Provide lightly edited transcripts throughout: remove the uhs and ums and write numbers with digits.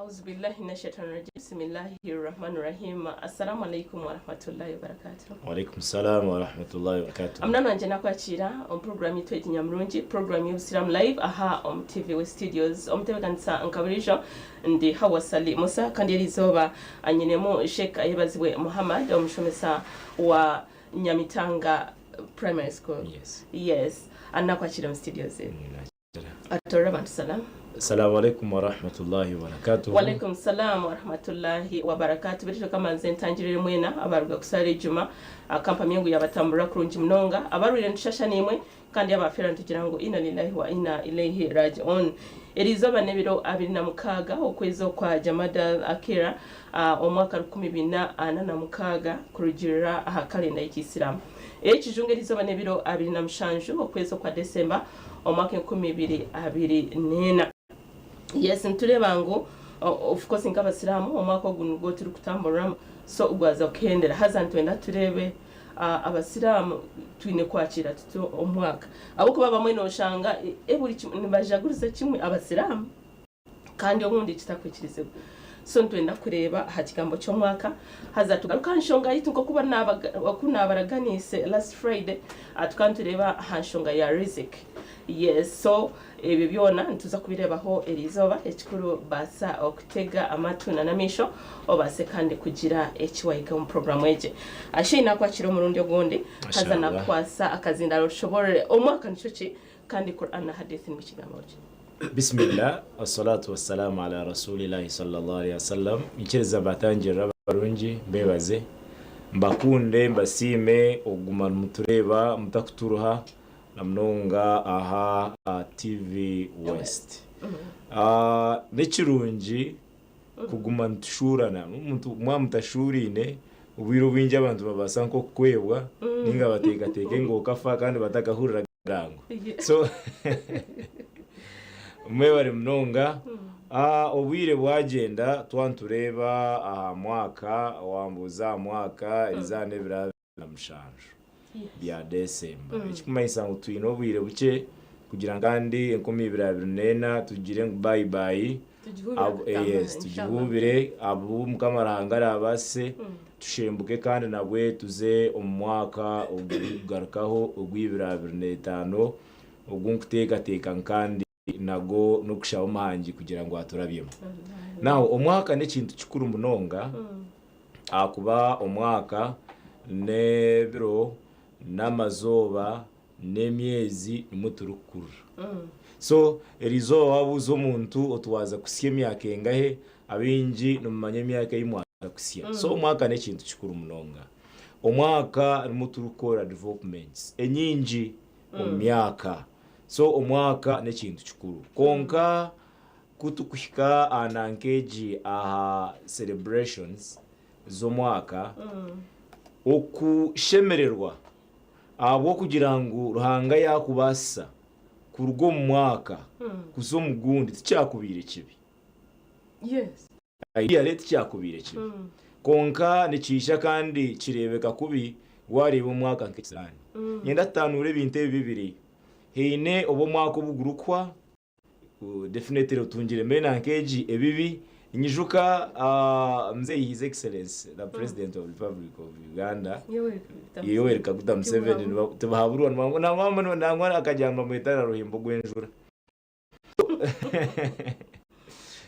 Auzubillahi minashaitani rajim Bismillahi rahmani rahim Assalamu alaikum warahmatullahi wabarakatuh. Walaikum salam warahmatullahi wabarakatuh. Munywani wangye nakwakiira omu program yitu egi nyamurungi program y'obusiraamu live aha omu TV West Studios omutebekanisa nka burijo ndi Hawa Sali Musa kandi eri izooba anyinemu Sheikh Ayebazibwe Muhammad omushomesa wa Nyamitanga Primary School. Yes. Yes. Nakwakira omu studios. Atorera abantu salaam. Salamu alaikum warahmatullahi wabarakatuhu. Walaikum salaam warahmatullahi wabarakatuh. Beitu kamanze ntangirire mwena abaruga kusaara ejuma kampamye ngu yabatamburira kurungi munonga abarwire nitushasha naimwe kandi abafeera nitugira ngu inna lillahi wa inna ilaihi rajiun. Eriizooba n'ebiro 26 okwezi okwa Jamada Akhira omwaka 1446 kurugiirira aha kalenda y'ekiisiramu. Ey'ekijungu eriizooba n'ebiro 27 okwezi okwa December omwaka 2024. Yes, nitureeba ngu of course nk'abasiraamu omwaka ogu nigwo turikutamburiramu so gwaza kuhendera haza nitwenda tureebe abasiraamu twine kwakiira tuta omwaka ahabw'okuba abamwe noshanga buri kimwe nibajaguriza kimwe abasiraamu. Kandi obundi kitakwikirizibwa. So nitwenda kureeba aha kigambo ky'omwaka haza tugaruke aha nshonga yaitu nk'oku oku naabaraganiise last Friday, tukaba nitureeba aha nshonga ya Rizik. Yes, so ebyo byona nituza kubireebaho eriizooba. Ekikuru baasa okutega amatu n'amaisho obaase kandi kugira eki wayiga omu puroguraamu egi. Sheikh naakwakira omurundi ogundi haza Mashallah. naakukwasa akazindaaro oshoboorore omwaka nikyo ki kandi Quran na Hadith nibikigambaho ki. Bismillah, wassalatu wassalamu ala rasulillahi sallallahu alaihi wasallam. Nyikiriza mbatangirire abarungi, mbebaze, mbakunde, mbasiime okuguma nimutureeba mutakuturuha na munonga aha TV West. Nikirungi kuguma nitushuurana. Omuntu mwaba mutashuuraine, obwire obwingi abantu babaasa nk'okukwebwa nainga bateekateeke ngu okafa kandi batakahurira erango. So mwebare munonga. Obwire bwagyenda twaba nitureeba aha mwaka, wambuuza aha mwaka, erizooba n'ebiro 27 bya Desemba. Ekirikumanyisa ngu twine obwire bukye kugira ngu kandi 2024 tugire ngu bayi bayi, yes, tugihuubire abu Mukama Ruhanga araabaasise tushembuke kandi nabwe tuze omu mwaka ogurikugarukaho ogw'ibiri abiri n'etaano ogu nkuteekateeka ngu kandi nagwo n'okushaba Omuhangi kugira ngu aturabyemu. Now omwaka n'ekintu kikuru munonga ahakuba omwaka n'ebiro n'amazooba n'emyezi nimwo turikukurira. So eriizooba waabuuza omuntu oti waaza kusya emyaka engahe, abaingi nimumanya emyaka ei mwaza kusya. So omwaka n'ekintu kikuru munonga. Omwaka nimwo turikukora developments enyingi omu myaka. So omwaka n'ekintu kikuru. Kwonka ku tukuhika aha nanka egi aha celebrations z'omwaka, okushemererwa ahabw'okugira ngu Ruhanga yaakubaasisa kuruga omu mwaka kuza omu gundi tikyakubaire kibi. Yes. Ideally tikyakubaire kibi. Kwonka nikiija kandi kireebeka kubi waareeba omwaka nk'ekisiraani. Niinyenda tutaanuure ebintu ebi bibiri. Haine obu omwaka obu gurikuhwa, definitely otungire mbwenu nka egi ebibi. Ninyijuka Mzei His Excellency the President of Republic of Uganda, Yoweri Kaguta Museveni, tibahaburwa, nangwa akagira ngu bamweta na Ruhimbo gw'enjura.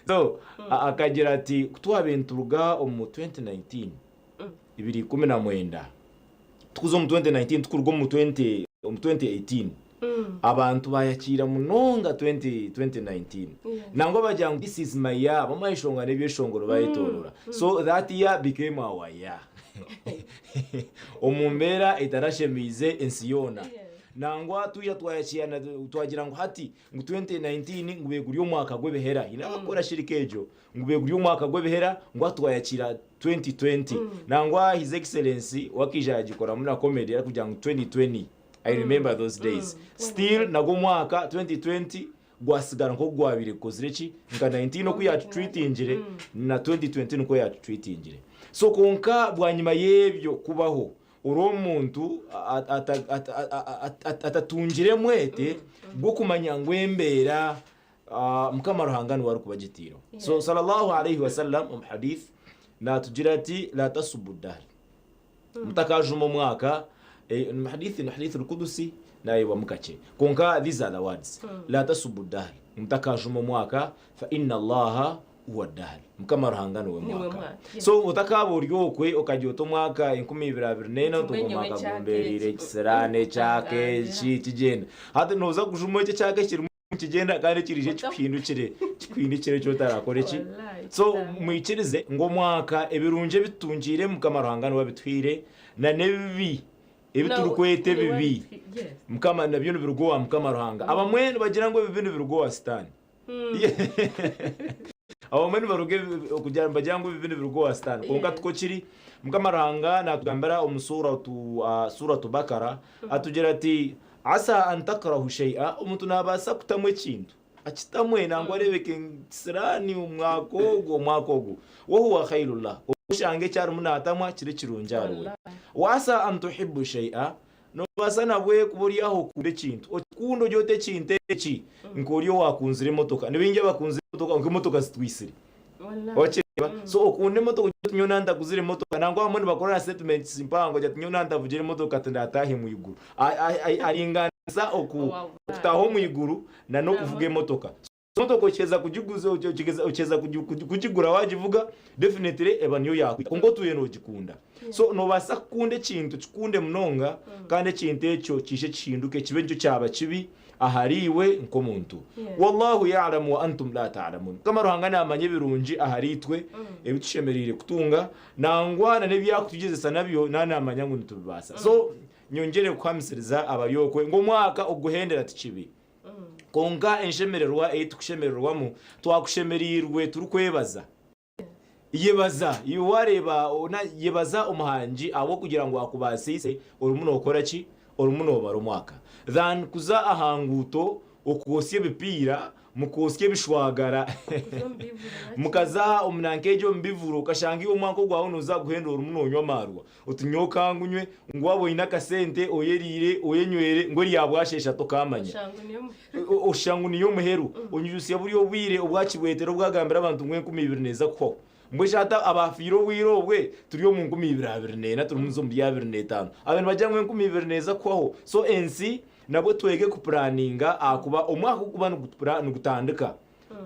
So akagira ati ku twabaire nituruga omu 2019, 2019, tukuza omu 2019 tukuruga omu 20 omu 2018, abantu bayakiira munonga 20 2019. Nangwa bagira ngu this is my year, bamwe bayeshonga n'ebyeshongoro bayetorora. So that year became our year. Omu mbeera etarashemeize ensi yoona. Nangwa twija twayakiira twagira ngu hati ngu 2019 ngu gube guri omwaka gw'ebihera. Haine abakukora shirika egyo ngu gube guri omwaka gw'ebihera ngu hati twayakiira 2020. Nangwa His Excellency we akaija yagikoramu na comedy arikugira ngu 2020 I remember those days. Still nagwo omwaka 2020 gwatsigara nk'oku gwabaire gukozire ki nka 19 oku yatutreatingire na 2020 nikwo yatutreatingire. So kwonka bwanyima y'ebyo kubaho, Ori omuntu atatungire mwete gw'okumanya ngu embeera Mukama Ruhanga niwe arikuba agitaireho. So Sallallahu alaihi wasallam omu hadith natugira ati la tasubu dahr mutakajuma omwaka eh, hadith ni hadith al-qudusi nayebwamu kakye kwonka these are the words la tasubu dahr mutakajuma omwaka fa inna Allaha huwa dahr Mukama Ruhanga niwe Niwe mwaka. mwaka, yes. So otakaaba ori okwe okagira oti omwaka 2024 Oti oti mbwenu ogwo nyowe mwaka ekyaka gumbereire eki, ekisiraane ekyaka eki kigyenda. Hati nooza kujuma eki ekyaka ekirimu kigyenda kandi ekiriija kikuhindukire kikuhindukire eki otarakora eki. Wallaahi, So kitaaha. mwikirize ngu omwaka ebirungi ebi tutungiire Mukama Ruhanga niwe abituhaire na n'ebibi ebi No, turikweta niwe ebibi abitu- yes. Mukama nabyo nibiruga owa Mukama Ruhanga. Abamwe nibagira ngu ebibi nibiruga owa Sitaane. Abamwe nibaruga okugira nibagira ngu ebibi nibiruga owa Sitaane kwonka tikwo kiri. Mukama Ruhanga natugambira omu suratu suratu Bakara atugira ati asa an takrahu shay'a omuntu nabaasa kutamwa ekintu akitamwe nangwa areebeke ngu kisiraani omwaka ogu omwaka ogu wahuwa khairun lah oshange eki arimu natamwa kiri kirungi ahariwe. Wa asa an tuhibu shay'a Noobaasa nabwe kuba ori aho okunda ekintu. Okikunda ori oti ekintu eki nk'ori owaakunzire emotoka. Ni baingi abakunzire emotoka kwonka emotoka zitwitsire. Wakireeba? So okunda emotoka ogira oti nyowe naantaguzire emotoka. Nangwa abamwe nibakora na statements mpango agira ati nyowe naantavugire emotoka tindaataahe omu iguru. Aringaanisa okutaaha omu iguru n'okuvuga emotoka. Emotoka okiheza kugiguza okiheza kugigura wagivuga definitely eba niyo yakwita kwonka otwire nogikunda. So nobaasa kukunda ekintu okikunde munonga kandi ekintu ekyo kiije kihinduke kibe nikyo kyaba kibi ahariiwe nk'omuntu. Wallahu ya'lamu wa antum la ta'lamun. Mukama Ruhanga namanya ebirungi ahariitwe ebi tushemereire kutunga nangwa na n'ebyakutugyezesa nabyo naaba namanya ngu nitubibaasa. So nyongyere kuhamisiriza abari okwe ngu omwaka oguhendera tikibi. Kwonka enshemererwa ei tukushemererwamu, twakushemereirwe turikwebaza. Yebaza. Iwe waareeba, yebaza Omuhangi ahabw'okugira ngu akubaasiise orimu nookora ki? Orimu noobara omwaka. Than kuza aha nguuto okwotsya ebipiira, mukotsya ebishwagara, mukaza omu nanka egyo omu bivuro, okashanga iwe omwaka ogwawe nooza kuguhendera orimu noonywa amaarwa. Oti nyowe ka ngunywe, ngu waaba oine akasente oyeriire, oyenywere, ngu erya bwasheesha tokaamanya. Oshusha ngu niyo muheru. Onyijutsya buri obwire obu Kibwetere obu agambira abantu ngu 2000 neeza kuhwaho. Mbwenu shi hati abaafiire obwire obwe, turi omu 2024 turimu nituza omu bya 25. Abaire nibagira ngu 2000 neeza kuhwaho. So ensi nabwo twege kupuraninga ahakuba omwaka ku gurikuba nigutandika,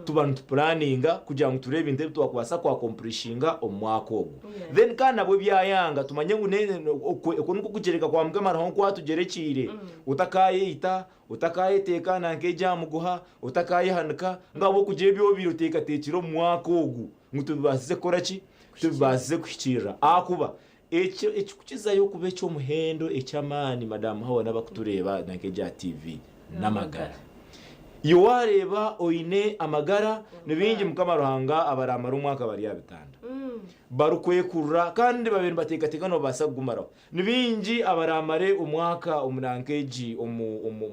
tuba nitupuraninga kugira ngu tureebe ebintu ebi twakubaasa kwakompurishinga omu mwaka ogwo. Then kandi nabwo byayanga tumanye ngu okwo nikwo kugyereka kwa Mukama Ruhanga oku atugyerekiire. Otakayeita, otakayeteeka nanka egyo aha muguha, otakayehanika ngu ahabw'okugira ebi obaire oteekateekire omu mwaka ogu ngu tubibaasize kukora ki? Tubibaasize kuhikiirira. Ahakuba ekyo ekirikukizayo kuba eky'omuhendo eky'amaani Madamu Hawa n'abarikutureeba nanka egyo aha TV n'amagara. Iwe waareeba oine amagara, ni baingi Mukama Ruhanga abaraamara omwaka bari aha bitanda barikwekurura kandi babaire nibateekateeka ngu nibabaasa kugumaraho. Ni baingi abaraamare omwaka omu nanka egi omu, omu,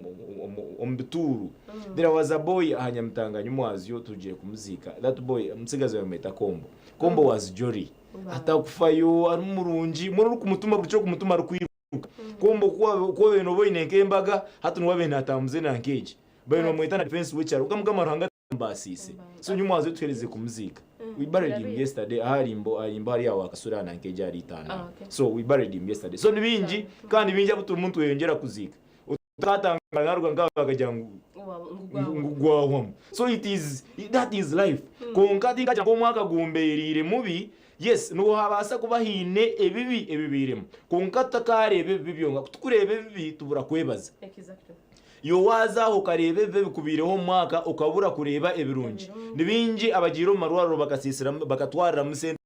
omu, omu bituuru. There was a boy aha Nyamitanga Nyumwazyo tugiire kumuziika. That boy, omutsigazi bamweta Kombo. Kombo was jolly. Atakufayo, ari murungi, mbwenu orikumutuma buri ky'orikumutuma arikwiruka. Kwonka ku wabaire nooba oine nk'embaga, hati niwe abaire naatambuza enanka egi. Babaire nibamweta na defense w'ekyaro kwonka Mukama Ruhanga tamubaasiise. So nyowe mwaza tuheereze kumuziika. We buried him yesterday aha Limbo, aha Limbo hariya aha Wakasura aha nanka egi ahari Itaano aho. So we buried him yesterday. So ni baingi kandi ni baingi abu turimu nitweyongyera kuziika. Otakatangara naruga nkaha bakagira ngu ngu gwahwamu. So it is, that is life. Kwonka tinkagira ngu omwaka gumbeereire mubi, Yes, nihabaasa kuba haine ebibi ebibairemu, kwonka tutakareeba ebibi byonka. Ku turikureeba ebibi, tubura kwebaza. Iwe waaza aho okareeba ebibi ebikubaireho omu mwaka, okabura kureeba ebirungi. Ni baingi abagiire omu marwariro bakasiisiramu, bakatwariramu sente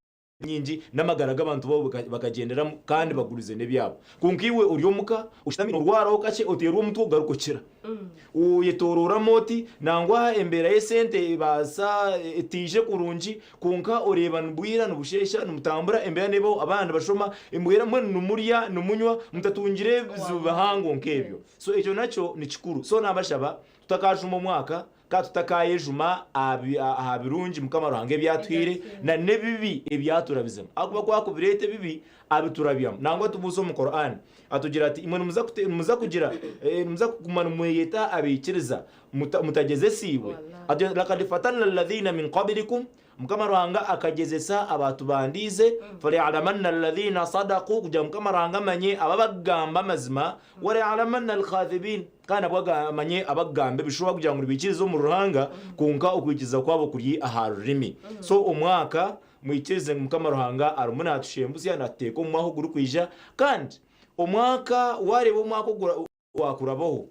nyingi n'amagara g'abantu baabo bakagyenderamu kandi bagurize n'ebyabo. Kwonka iwe ori omuka, oshutami norwaraho kakye, oteerwa omutwe ogaruka okira. Oyetororamu oti, nangwa embeera y'esente ebaasa etaije kurungi, kwonka oreeba nibwira nibusheesha nimutambura embeera nebaho abaana nibashoma, embeera mbwenu nimurya nimunywa mutatungire ebizibu bihango nk'ebyo. So ekyo nakyo nikikuru. So nabashaba tutakajuma omwaka. Ka tutakaayejuma aha birungi Mukama Ruhanga ebi atuhaire na n'ebibi ebi aturabizemu. Ahakuba ku akubireeta ebibi, abiturabyamu. Nangwa tubuuze omu Qur'an, atugira ati, Imwe nimuza kugira, nimuza kuguma nimweyeta abaikiriza, mutagyezesiibwe? Atugira ati, Laqad fatanna alladhina min qablikum, Mukama Ruhanga akagyezesa abaatubandiize, Faliya'lamanna alladhina sadaqu, kugira ngu Mukama Ruhanga amanye abo abakugamba amazima, Waliya'lamanna alkadhibin, kandi nabwo amanye abakugamba ebishuba kugira ngu nibaikiriza omuri Ruhanga kwonka okwikiriza kwabo kuri aha rurimi. So omwaka mwikirize ngu Mukama Ruhanga arimu naatushembusya, naatuteeka omu mwaka ogurikwija, kandi omwaka waareeba omwaka gwakurabaho,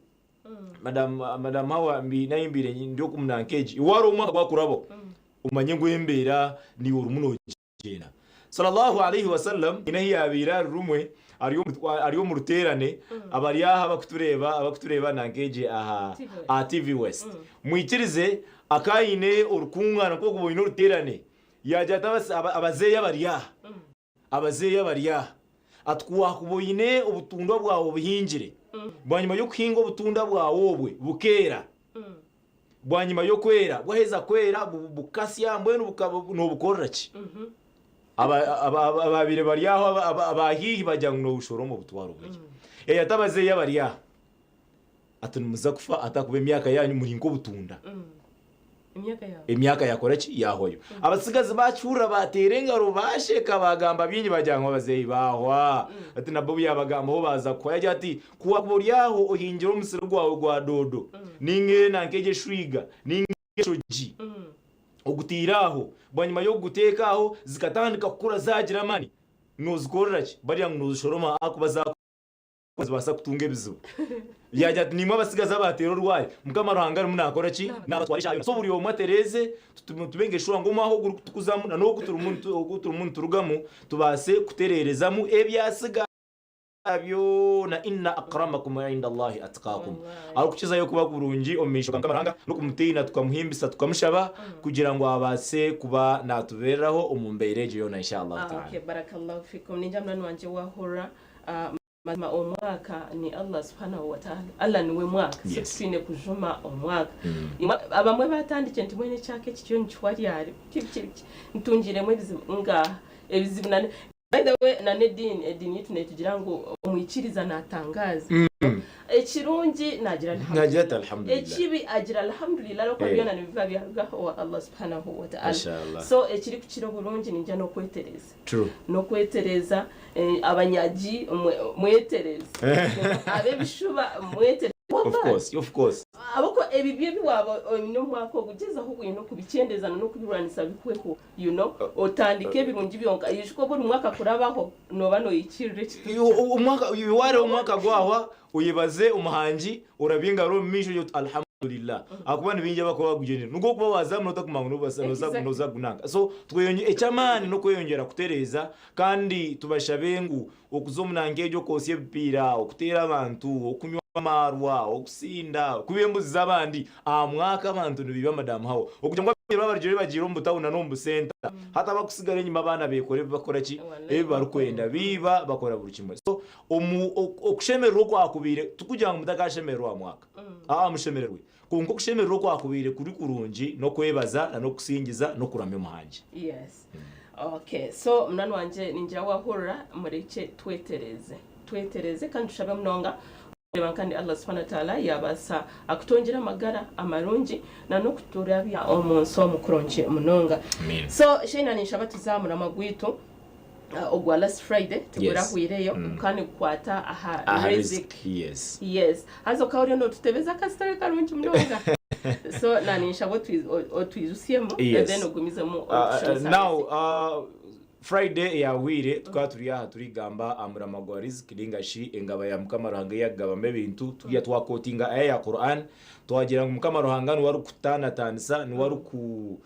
Madam Madam Hawa mbi naye mbiire ndi oku munanka egi, waareeba omwaka gwakurabaho, omanye ngu embeera niiwe orimu noogyenda. Sallallahu alaihi wasallam haine ahu yaabaire ari rumwe ari omu ari omu ruteerane, abari aha abakutureeba abakutureeba nanka egi aha aha TV West, mwikirize akaba aine orukungaana nk'oku oine oruteerane, yaagira ati abas abazeeyi abari aha, Abazeeyi abari aha, ati ku waakuba oine obutundwa bwawe obuhingire, bwanyima y'okuhinga obutunda bwawe obwe bukeera, bwanyima y'okwera, bwaheza kwera bukasya, mbwenu noobukorera ki? Abaabaire bari aho aba haihi bagira ngu noobushoroma obutware oburye. Ati abazeeyi abari aha, Ati nimuza kufa atakuba emyaka yanyu muri nk'obutunda. Emyaka yakora ki? Yahwayo. Abatsigazi bakihurira bateera engaro basheka bagamba bingi bagira ngu abazeeyi bahwa. Ati nabwo obu yabagambaho baza kuhwa yagira ati ku wakuba ori aho ohingire omusiri gwawe gwa doodo ninga enanka egyo eshwiga ninga eshogi ogutaire aho bwanyima y'okuguteeka aho zikatandika kukura zagira amani nozikorera ki? Barya ngu nozishoroma ahakuba za zibaasa kutunga ebizibu. Yaagira ati, Niimwe abatsigazi abaateera orwari, Mukama Ruhanga arimu naakora ki? Naabatwara eshaaha yoona. So buri omwe atereeze, tube nk'eshura ngu omwaka ogu turikutukuzamu na n'ogu ogu turimu niturugamu tubaase kutereerezamu ebyatsigara byona. Inna akramakum inda Allahi atqaakum. Arikukizayo kuba kurungi omu maisho ga Mukama Ruhanga n'okumutiina tukamuhimbisa tukamushaba kugira ngu abaase kuba naatubeereraho omu mbeera egyo yoona insha Allahu ta'ala. Okay, barakallahu fikum. Ningira munywani wangye waahurira. Mazima omwaka ni Allah subhanahu wa ta'ala, Allah niwe mwaka, so titwine kujuma omwaka. Abamwe batandikire nti mbwenu ekyaka eki kiriyo nikihwa ryari, biki biki biki, ntungiremu ebizibu, ngaaha ebizibu na by the way na n'ediini, ediini yaitu netugira ngu omwikiriza natangaaza, ekirungi nagira Nagira ati alhamdulillah. ekibi agira alhamdulillah ahabw'okuba byona nibiba byaruga owa Allah subhanahu wa ta'ala. Mashallah. So ekirikukira oburungi ningira n'okwetereeza. True. N'okwetereeza abanyagi mwetereze, ab'ebishuba mwetereze. Of course, of course. Ahabw'okuba ebibi ebi waaba oine omu mwaka ogu, gyezaho bwine okubikyendeeza n'okubirwanisa bihweho, you know, otandike ebirungi byonka. Ijuka buri mwaka kurabaho nooba noikirira ekituuka. Omwaka, waareeba omwaka gwahwa, oyebaze Omuhangi, orabye engaro omu maisho ogire oti Alhamdulillah. Ahakuba ni baingi abarikuba bagugyendire. Nigwo orikuba waazamu notakumanya ngu nobaasa noza noza kunanka. So tweyongyere eky'amaani n'okweyongyera kutereeza kandi tubashabe ngu okuza omu nanka egyo okwotsya ebipiira, okuteera abantu, okunywa amaarwa, okusinda, kuba embuzi z'abandi, aha mwaka abantu nibaiba Madam Hawa. Okugira ngu abaingi babarugire bagiire omu butawuni na n'omu busenta. Hati abarikusigara enyima abaana beekora ebi bakora ki? Ebi barikwenda. Baiba, bakora buri kimwe. So omu okushemererwa okwakubaire, tikugira ngu mutakashemererwa aha mwaka. Aa mushemererwe. Kwonka okushemererwa okwakubaire kuri kurungi n'okwebaza na n'okusingiza n'okuramya Omuhangi. Yes. Okay. So munywani wangye ningira wahurira murekye twetereze. Twetereze kandi tushabe munonga kureeba kandi Allah subhanahu wa ta'ala yabaasa akutungira amagara amarungi na n'okuturabya omu nsi omu kurungi munonga. Ameen. So Sheina ninshaba tuze aha muramwa gwaitu ogwa last Friday tigurahwireyo gukaba nigukwata aha Aha rizik. risk, yes. Yes. Haza okaba oriyo notutebeza akasitore karungi munonga. So na ninshaba otwijusyemu and then ogumizemu orikushomesa Now, rizik. Friday eyahweire tukaba turi aha turigamba aha murama gwa risk ninga shi engaba ya Mukama Ruhanga ei arikugabamu ebintu. Turiya twakotinga aya ya Quran twagira ngu Mukama Ruhanga niwe arikutanatanisa, niwe ariku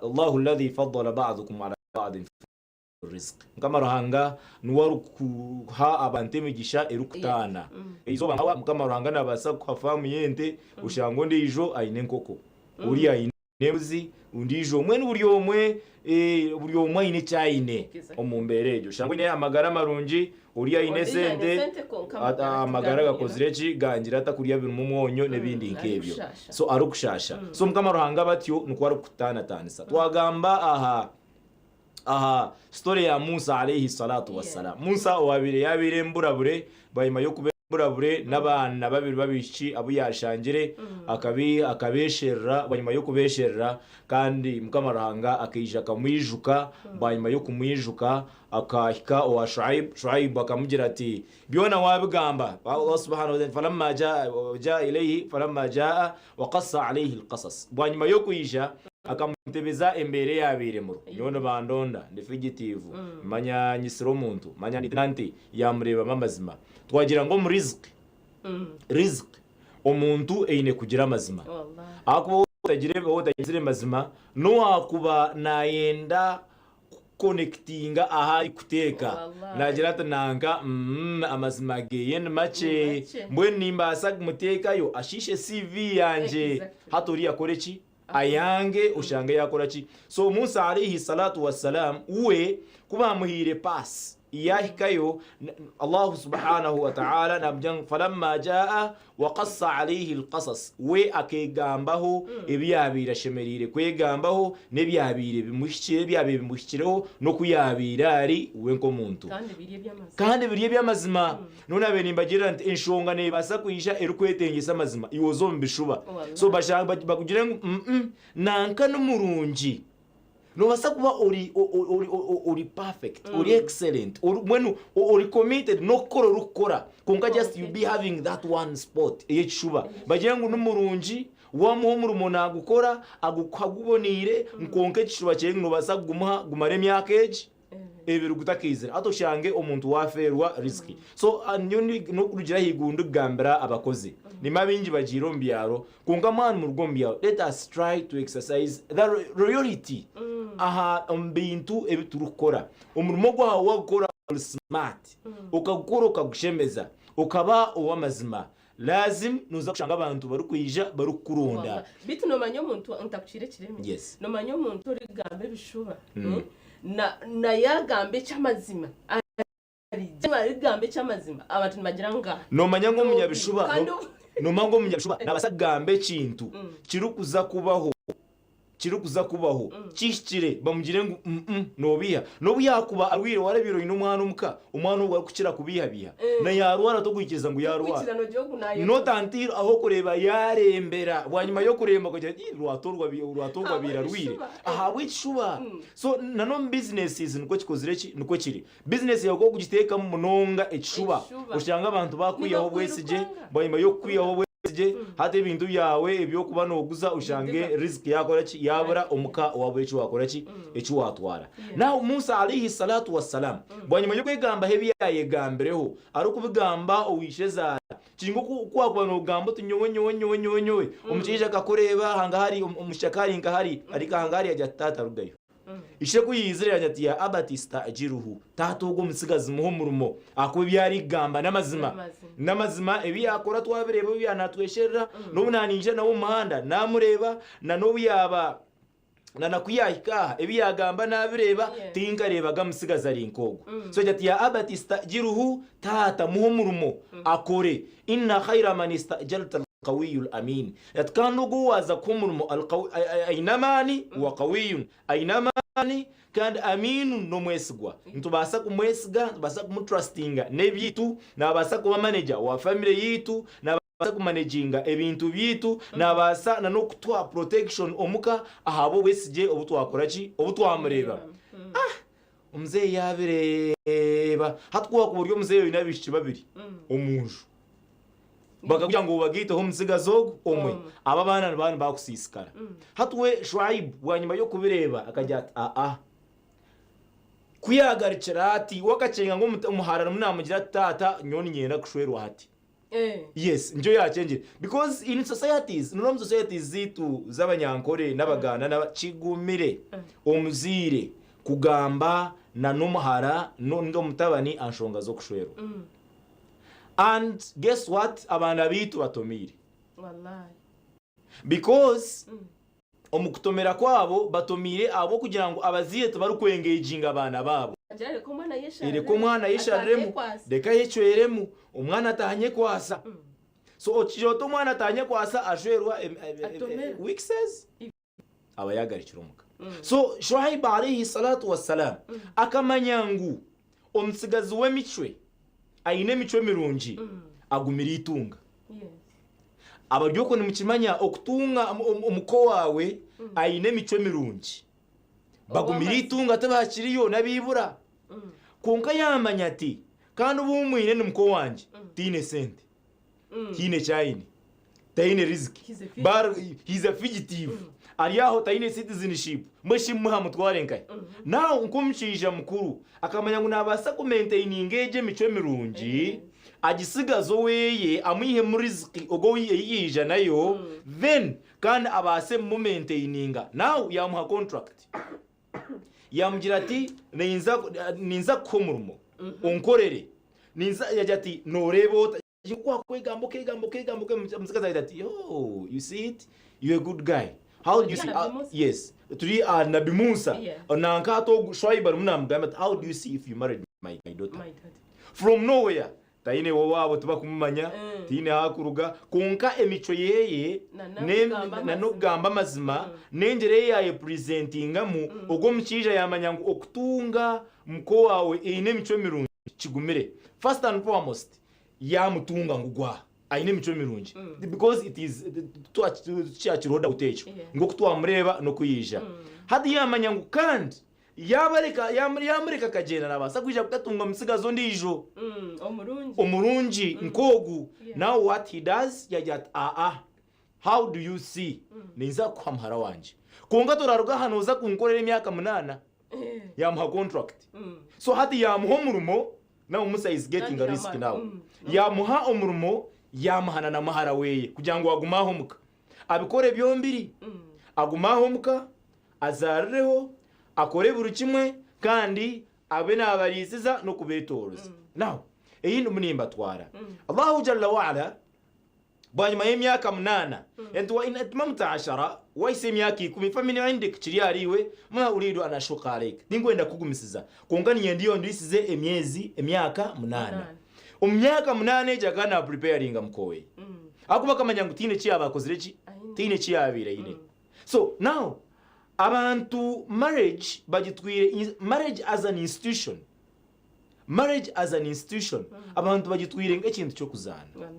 Allahu alladhi faddala ba'dukum ala ba'din fi rizq. Mukama Ruhanga niwe arikuha abantu emigisha erikutaana. Eizooba nkawa Mukama Ruhanga nabaasa kukuha faamu y'ente oshange ondiijo aine enkoko, oriya aine. Embuzi, ondiijo mbwenu buri omwe buri omwe aine eki aine omu mbeera egyo. Oshange oine amagara marungi, ori aine esente, amagara gakozire ki, gangire atakurya birimu omwonyo n'ebindi nk'ebyo. So arikushaasha. So Mukama Ruhanga batyo nikwo arikukutaanataanisa. Twagamba aha aha story ya Musa alayhi salatu wassalam. Musa owabaire yabaire emburabure bwanyima y'okuba emburabure n'abaana babiri b'abaishiki abu yashangire akabi akabesherera bwanyima y'okubesherera kandi Mukama Ruhanga akaija akamwijuka bwanyima y'okumwijuka akahika owa Shuaib, Shuaib akamugira ati byona wabigamba Allah subhanahu wa ta'ala falamma jaa jaa ilayhi falamma jaa Waqassa alaihi alqasas, bwanyima y'okwija akamutebeza embeera eyaabaire emuriho, nyowe nibandonda, ndi fugitiivu, manya nyitsire omuntu, manya ndi nti, yaamureebamu amazima. Twagira ngu omu rizq, rizq, omuntu eine kugira amazima. Ahakuba waaba otagizire mazima, n'owaakuba naayenda kukonekitinga ahu arikuteeka. Wallahi. Naagira ati nanka mm, amazima geye ni makye, Ni makye. mbwenu nimbaasa kumuteekayo ashiishe CV yangye. Exactly. Hati oriya akore ki? Ayange oshange yaakora ki? So Musa alaihi salatu wassalam we ku baamuhaire pass yaahikayo, Allahu subhanahu wa ta'ala naamugira ngu falamma jaa Waqassa alaihi alqasas, we akeegambaho ebi yaabaire ashemereire kwegambaho n'ebyabaire bimuhikire, ebyabaire bimuhikireho n'oku yaabaire ari we nk'omuntu. Kandi biri eby'amazima. Kandi biri eby'amazima. N'obu naabaire nimbagirira nti enshonga neebaasa kwija erikwetengyesa amazima, iwe oze omu bishuba. So Wallahi. bashanga bakugire ngu mm nanka ni murungi. Noobaasa kuba ori ori ori perfect, ori excellent, ori mbwenu ori committed n'okukora orikukora kwonka just you be having that one spot ey'ekishuba. Bagire ngu ni murungi, waamuha omurimo naagukora, agukuha guboneire kwonka ekishuba kye noobaasa kugumuha gumare emyaka egi ebiri gutakaizire. Hati oshange omuntu waafeerwa riziki. So nyowe n'okurugira ahaiguru ndikugambira abakozi, naimwe abaingi bagiire omu byaro, Kwonka mwaba nimuruga omu byaro, let us try to exercise the loyalty aha omu bintu ebi turikukora. Omurimo gwawe wagukora ori smart, okagukora okagushemeza, okaba ow'amazima, lazim noza kushanga abantu barikwija barikukuronda. Wama. Beitu nomanya omuntu ntakukiire ekirimi Yes. nomanya omuntu orikugamba ebishuba na na yagamba eky'amazima Arigamba eky'amazima abantu nibagira ngu ngaaha. Noomanya ngu omunyabishuba Kandi obu- noomanya ngu omunyabishuba naabaasa kugamba ekintu kirikuza kubaho kirikuza kubaho kihikire bamugire ngu mm noobiiha. N'obu yaakuba arwaire wareebire oine omwana omuka, omwana ogwo arikukira kubiihabiiha na yaarwara togwikiriza ngu yaarwara. Kwikiriza noogira ogu naayega. Not until ahu orikureeba yaarembera bwanyima y'okuremba okagira oti rwata oru rwata oru rwabaire arwaire Ahabw'ebishuba. ahabw'ekishuba. So na n'omu businesses nikwo kikozire ki nikwo kiri. Bizinesi yaawe ku orikugiteekamu munonga ekishuba, Ekishuba. oshanga abantu baakwihaho obwesigye, Nibakwirukanga. bwanyima y'okukwihaho obwesigye, hati ebintu byawe eby'okuba nooguza oshange Bidiba. riziki yaakora ki, yaabura omuka waabura eki waakora ki, eki waatwara. Now Musa alaihi salatu wassalam, bwanyima y'okwegambaho ebi yaayegambireho, arikubigamba owa ishezaara, kiri nk'oku oku waakuba noogamba oti nyowe nyowe nyowe nyowe nyowe, omushaija akakureeba hangahari, omushiki akari nkahari, ari hangahari yaagira ati taata rugayo. Ishe ku yaizire yaagira ati, Ya abati ista'jiruhu, taata ogwo omutsigazi muhe omurimo, ahakuba ebi arikugamba n'amazima. N'amazima, ebi yaakora twabireeba, ebi yaanaatwesherera, n'obu naaniija nawe omu muhanda naamureeba, na n'obu yaaba na na ku yaahika aha, ebi yaagamba naabireeba, tinkareebaga mutsigazi ari nk'ogwo. So agira ati, Ya abati ista'jiruhu, taata muhe omurimo akore, inna khaira man ista'jarta Al-Qawiyyu Al-Amin. Ati kandi ogwo ou waaza kuha omurimo Al-Qawi, aine amaani, wa Qawiyun, aine amaani kandi Aminun, n'omwesigwa. Nitubaasa kumwesiga, nitubaasa kumutrustinga n'ebyaitu, naabaasa kuba manager wa family yaitu, naabaasa kumanaginga ebintu byaitu, naabaasa na n'okutuha protection omuka ahabw'obwesigye obu twakora ki? Obu twamureeba. Ah! Omuzeeyi yaabireeba. Hati ku waakuba ori omuzeeyi oine abaishiki babiri omu nju, Bakakugira ngu obagaiteho omutsigazi ogu omwe, abo abaana nibaba nibakusiisikara. Hati we Shuaib bwanyima y'okubireeba akagira ati, Aa. Ku yaagarukire ati, we akakyenga ngu omuhara arimu naamugira ati, Taata, nyowe niinyenda kushwerwa hati. Yes, nikyo yaakyengire. Because in societies, noreeba omu societies zaitu z'Abanyankore n'Abaganda n'aba, kigumire omuzaire kugamba na n'omuhara ninga omutabani aha nshonga z'okushwerwa. And guess what abaana baitu batomiire Wallahi. because Omu kutomera kwabo batomiire ahabw'okugira ngu abazaire tibarikwengeginga baana baabo. Agira reka omwana ayeshariremu. Reka omwana ayeshariremu, reka ayecweremu, omwana ataaha nyekwasa. So okigira oti omwana ataaha nyekwasa ashwerwa weeks aba yaagarukire omuka. So Shuaib alayhi salatu wassalam akamanya ngu omutsigazi w'emicwe aine emicwe mirungi agumire eitunga. Abari okwo nimukimanya okutunga omuko waawe aine emicwe mirungi. Bagumire eitunga tibakiriyo n'abaibura. Kwonka yaamanya ati kandi obu mwine ni muko wangye taine sente, haine eki aine, taine riziki, he is a fugitive, ari aho taine citizenship, mbwenu shi mmuhe amutware nkahi? Now nk'omushaija mukuru Akamanya ngu naabaasa kumaintaininga egyo emicwe mirungi, agisigaze oweye, amwihemu riziki ogwo ou ei yaija nayo, then kandi abaase mumaintaininga. Now yaamuha contract. Yaamugira ati, ninza ninza kukuha omurimo, onkorere. Ninza yagira ati, nooreeba ota? Ku wakwegamba okegamba okegamba okegamba omutsigazi agira ati oh you see it you a good guy how do you see Nabi ah, Musa. yes turi aha Nabi Musa Yes. nanka hati ogu Shwaibu arimu namugamba ati how do you see if you married my, my daughter My daughter. from nowhere taine owaabo tibakumumanya Mm. tihaine hakuruga kwonka emicwe yeye Na ne- n'okugamba na amazima. n'okugamba amazima n'engyera ei yayepresentingamu ogwo omushaija yamanya ngu okutunga muko waawe eine emicwe mirungi kigumire first and foremost Yaamutunga ngu gwa aine emicwe mirungi because it is tukyakiroho doubt ekyo ngu oku twamureeba n'oku yaija. Hati yaamanya ngu kandi yaabareka yaamureka akagyenda naabaasa kwija kutatunga mutsigazi ondiijo omurungi nk'ogu. Now what he does yaagira ati aa how do you see ninza kukuha muhara wangye kwonka toraruga aha nooza kunkorera emyaka munaana. Yaamuha contract. So hati yaamuha omurimo Now Musa is getting a risk now. Yamuha omurimo yamuhana na muhara weye kugira ngu agume aho omuka. Abikore byombiri. Agume aho omuka, azarireho, akore buri kimwe kandi abe nabarisiza n'okubetoroza. Now, eyi ndimu nimbatwara. Allahu Jalla wa'ala Bwanyima y'emyaka munana, enti wa in atmamta ashara, wahitsya emyaka ikumi, fa min indik, kiri ahari iwe, ma uriidu an ashuka alaik, tinkwenda kukugumisiza, kwonka niinyenda iwe ondwisize emyezi, emyaka, munana. Omu myaka munana egyo akaba na preparinga muka we, ahakuba akamanya ngu tihaine eki yaaba akozire ki? Tihaine eki yaabaire aine. So now, abantu marriage bagitwire, marriage as an institution, Marriage as an institution abantu bagitwire nk'ekintu ky'okuzaana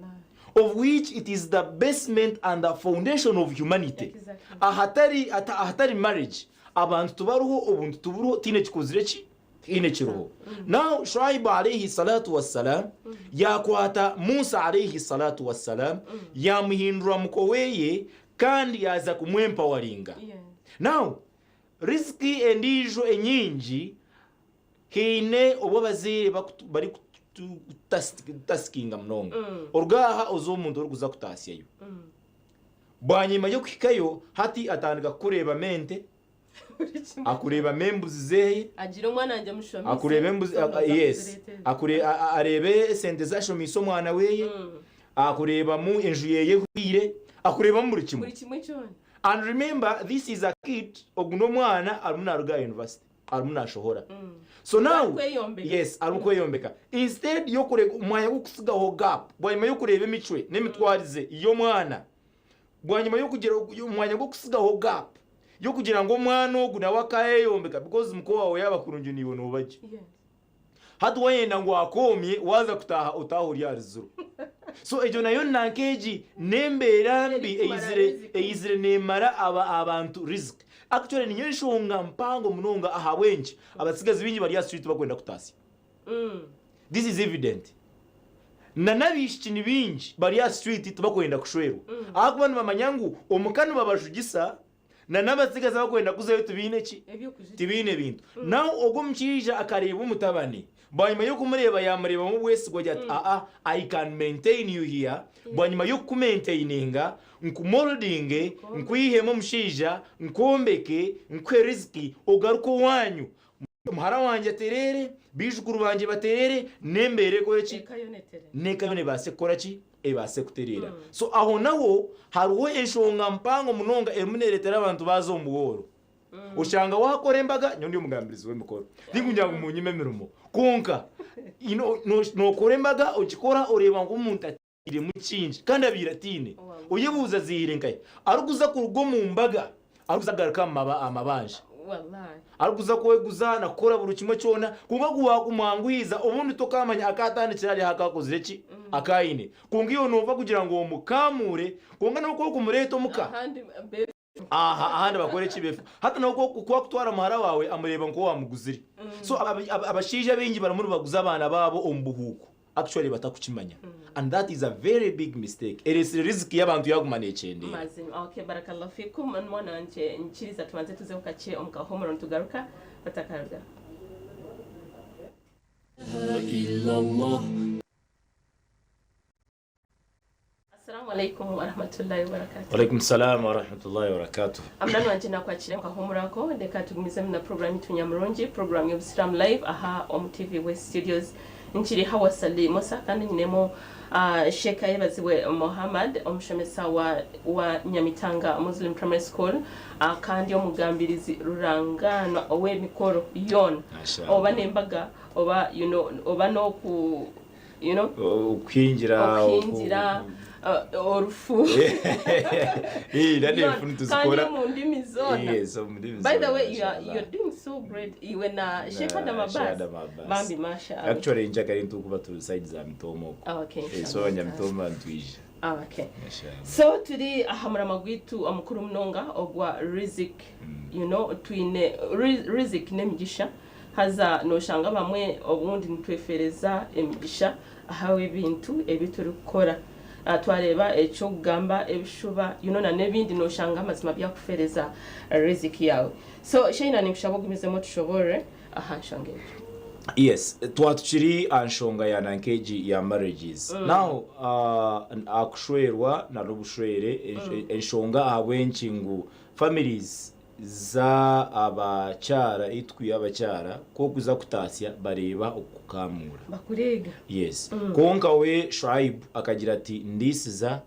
of which it is the basement and the foundation of humanity. Ahatari ahatari marriage abantu tibariho, obuntu tiburiho, tihaine kikozire ki? Tihaine kiriho. Now Shuaibu alayhi salatu wassalam yakwata Musa alayhi salatu wassalam yamuhindura muko weye kandi yaza kumwempowaringa. Now riziki endiijo enyingi Haine obu abazaire barikututasikinga munonga. Oruga aha oze omuntu orikuza kutaasyayo. Bwanyima y'okuhikayo, hati atandika kukureebamu ente, akureebamu embuzi zeeye, akureeba embuzi, yes, areebe esente ezi ashomiise omwana weeye, akureebamu enju yeeye ehweire, akureebamu buri kimwe. And remember this is a kid, ogu n'omwana arimu naaruga aha university. Arimu nashohora. So now, Arikweyombeka. yes, arikweyombeka. Instead yokureka omwanya gw'okusigaho gap, bwanyima y'okureeba emicwe n'emitwarize y'omwana, bwanyima y'okugira omwanya gw'okusigaho gap y'okugira ngu omwana ogu nawe akayeyombeka because muka waawe yaaba kurungi naiwe nooba gye. Yes. Hati wayenda ngu akoomye waaza kutaaha otaaha ori aha riziro. So egyo nayo nanka egi n'embeera mbi Erikumara eizire riziki. eizire neemara aba abantu riziki. Actually niyo enshonga mpango munonga ahabw'enki abatsigazi baingi bari aha street bakwenda kutaasya. This is evident. Na n'abaishiki ni baingi bari aha street tibakwenda kushwerwa ahakuba nibamanya ngu omuka nibabajugisa Na n'abatsigazi abakwenda kuzayo tibaine ki? Tibaine bintu. Nawe ogwo omushaija akareeba omutabani, bwanyima y'okumureeba yaamureebamu obwesigwa agira ati, Aa, I can maintain you here, bwanyima y'okukumaintaininga, nkumoldinge, nkwihemu omushaija, nkwombeke, nkuhe riziki, ogaruke owaanyu. Muhara wangye atereere, baijukuru bangye batereere, n'embeera ekore ki? Eka yoona etereere. N'eka yoona ebaase kukora ki? Ebaase kutereera. So aho naho hariho enshonga mpango munonga erimu neereetera abantu baaza omu bworo. Oshanga waakora embaga, nyowe ndi omugambirizi w'emikoro, tinkugira ngu munyime emirimo, kwonka you know, nookora embaga ogikora oreeba ngu omuntu Ateiremu kingi kandi abaire ataine. Oyebuuza aziihire nkahi? Arikuza kuruga omu mbaga, arikuza kugaruka aha mabanja. Arikuza kweguza na kukora buri kimwe kyona. Kwonka ku waakumwanguhiza, obundi tokaamanya akaatandikire ari ahu akaakozire ki? Akaayine. Kwonka iwe noofa kugira ngu omukamuure, kwonka n'oku okumureeta omuka. Aha ahandi bakora eki befu. Hati nawe ku akutwara muhara wawe amureeba nk'owamuguzire. So abashaija abaingi barimu nibaguza abaana baabo omu buhuuku actually batakukimanya and that is a very big mistake eresire riziki y'abantu yaguma nekyendeera. Mazima okay barakallahu fikum mwana wangye nyikiriza tubanze tuzeho kakye omu kahumuro nitugaruka otakaruga. Assalamu alaikum warahmatullahi wabarakatuh. Walaikum salam warahmatullahi wabarakatuh. Munywani wangye nakwakira omu kahumuro ako reka tugumizemu na program yitu nyamurungi program y'obusiramu live aha omu TV West Studios nkiri Hawa Sali Musa kandi nyinemu Sheikh Ayebazibwe Muhammad omushomesa wa wa Nyamitanga Muslim Primary School kandi omugambirizi ruranganwa ow'emikoro yoona Mashallah. oba n'embaga oba you know oba n'oku you know Okuhingira okuhingira orufu Eh, nane Yona, enfu kandi nituzikora omu ndimi zoona Yes, omu ndimi by the zoona, way you are, mashallah. you're doing so great iwe na Sheikh Adam Na Abbas Sheikh Adam Abbas. bambi mashallah Actually njagala nitukuba turi side za Mitooma okwo. Ah, okay, Eh, so inshallah. Abanyamitoma nitwija. Ah, okay Mashallah. so turi aha murama gwaitu omukuru munonga ogwa rizik you know twine rizik n'emigisha Haza nooshanga abamwe obundi nitwefeereza emigisha ahabw'ebintu ebi turikukora. Twareeba eky'okugamba ebishuba you know na n'ebindi nooshanga amazima byakufeereza riziki yaawe. So Sheila ninkushaba ogumizemu otushoboorore aha nshonga egyo. Yes, twaba tukiri aha nshonga ya nanka egi ya marriages. Now aha kushwerwa na n'obushwere, enshonga ahabw'enki ngu families Za abakyara itwe abakyara ku okuza kutatsya bareeba okukukamuura. Bakureega. Yes. Kwonka we Shuaib akagira ati ndisiza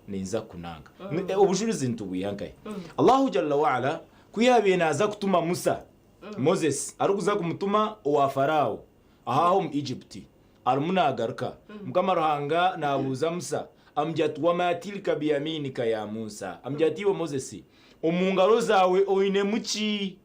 ninza kukunanga. Obujurizi nitubwiha nkahi? Allahu Jalla wa'ala ku yabaire naza kutuma Musa, Moses, arikuza kumutuma owa Farao aho omu Egypt arimu nagaruka, Mukama Ruhanga nabuuza Musa amugira ati wama tilka biyaminika ya Musa, amugira ati iwe Moses Omu ngaro zaawe oinemu ki?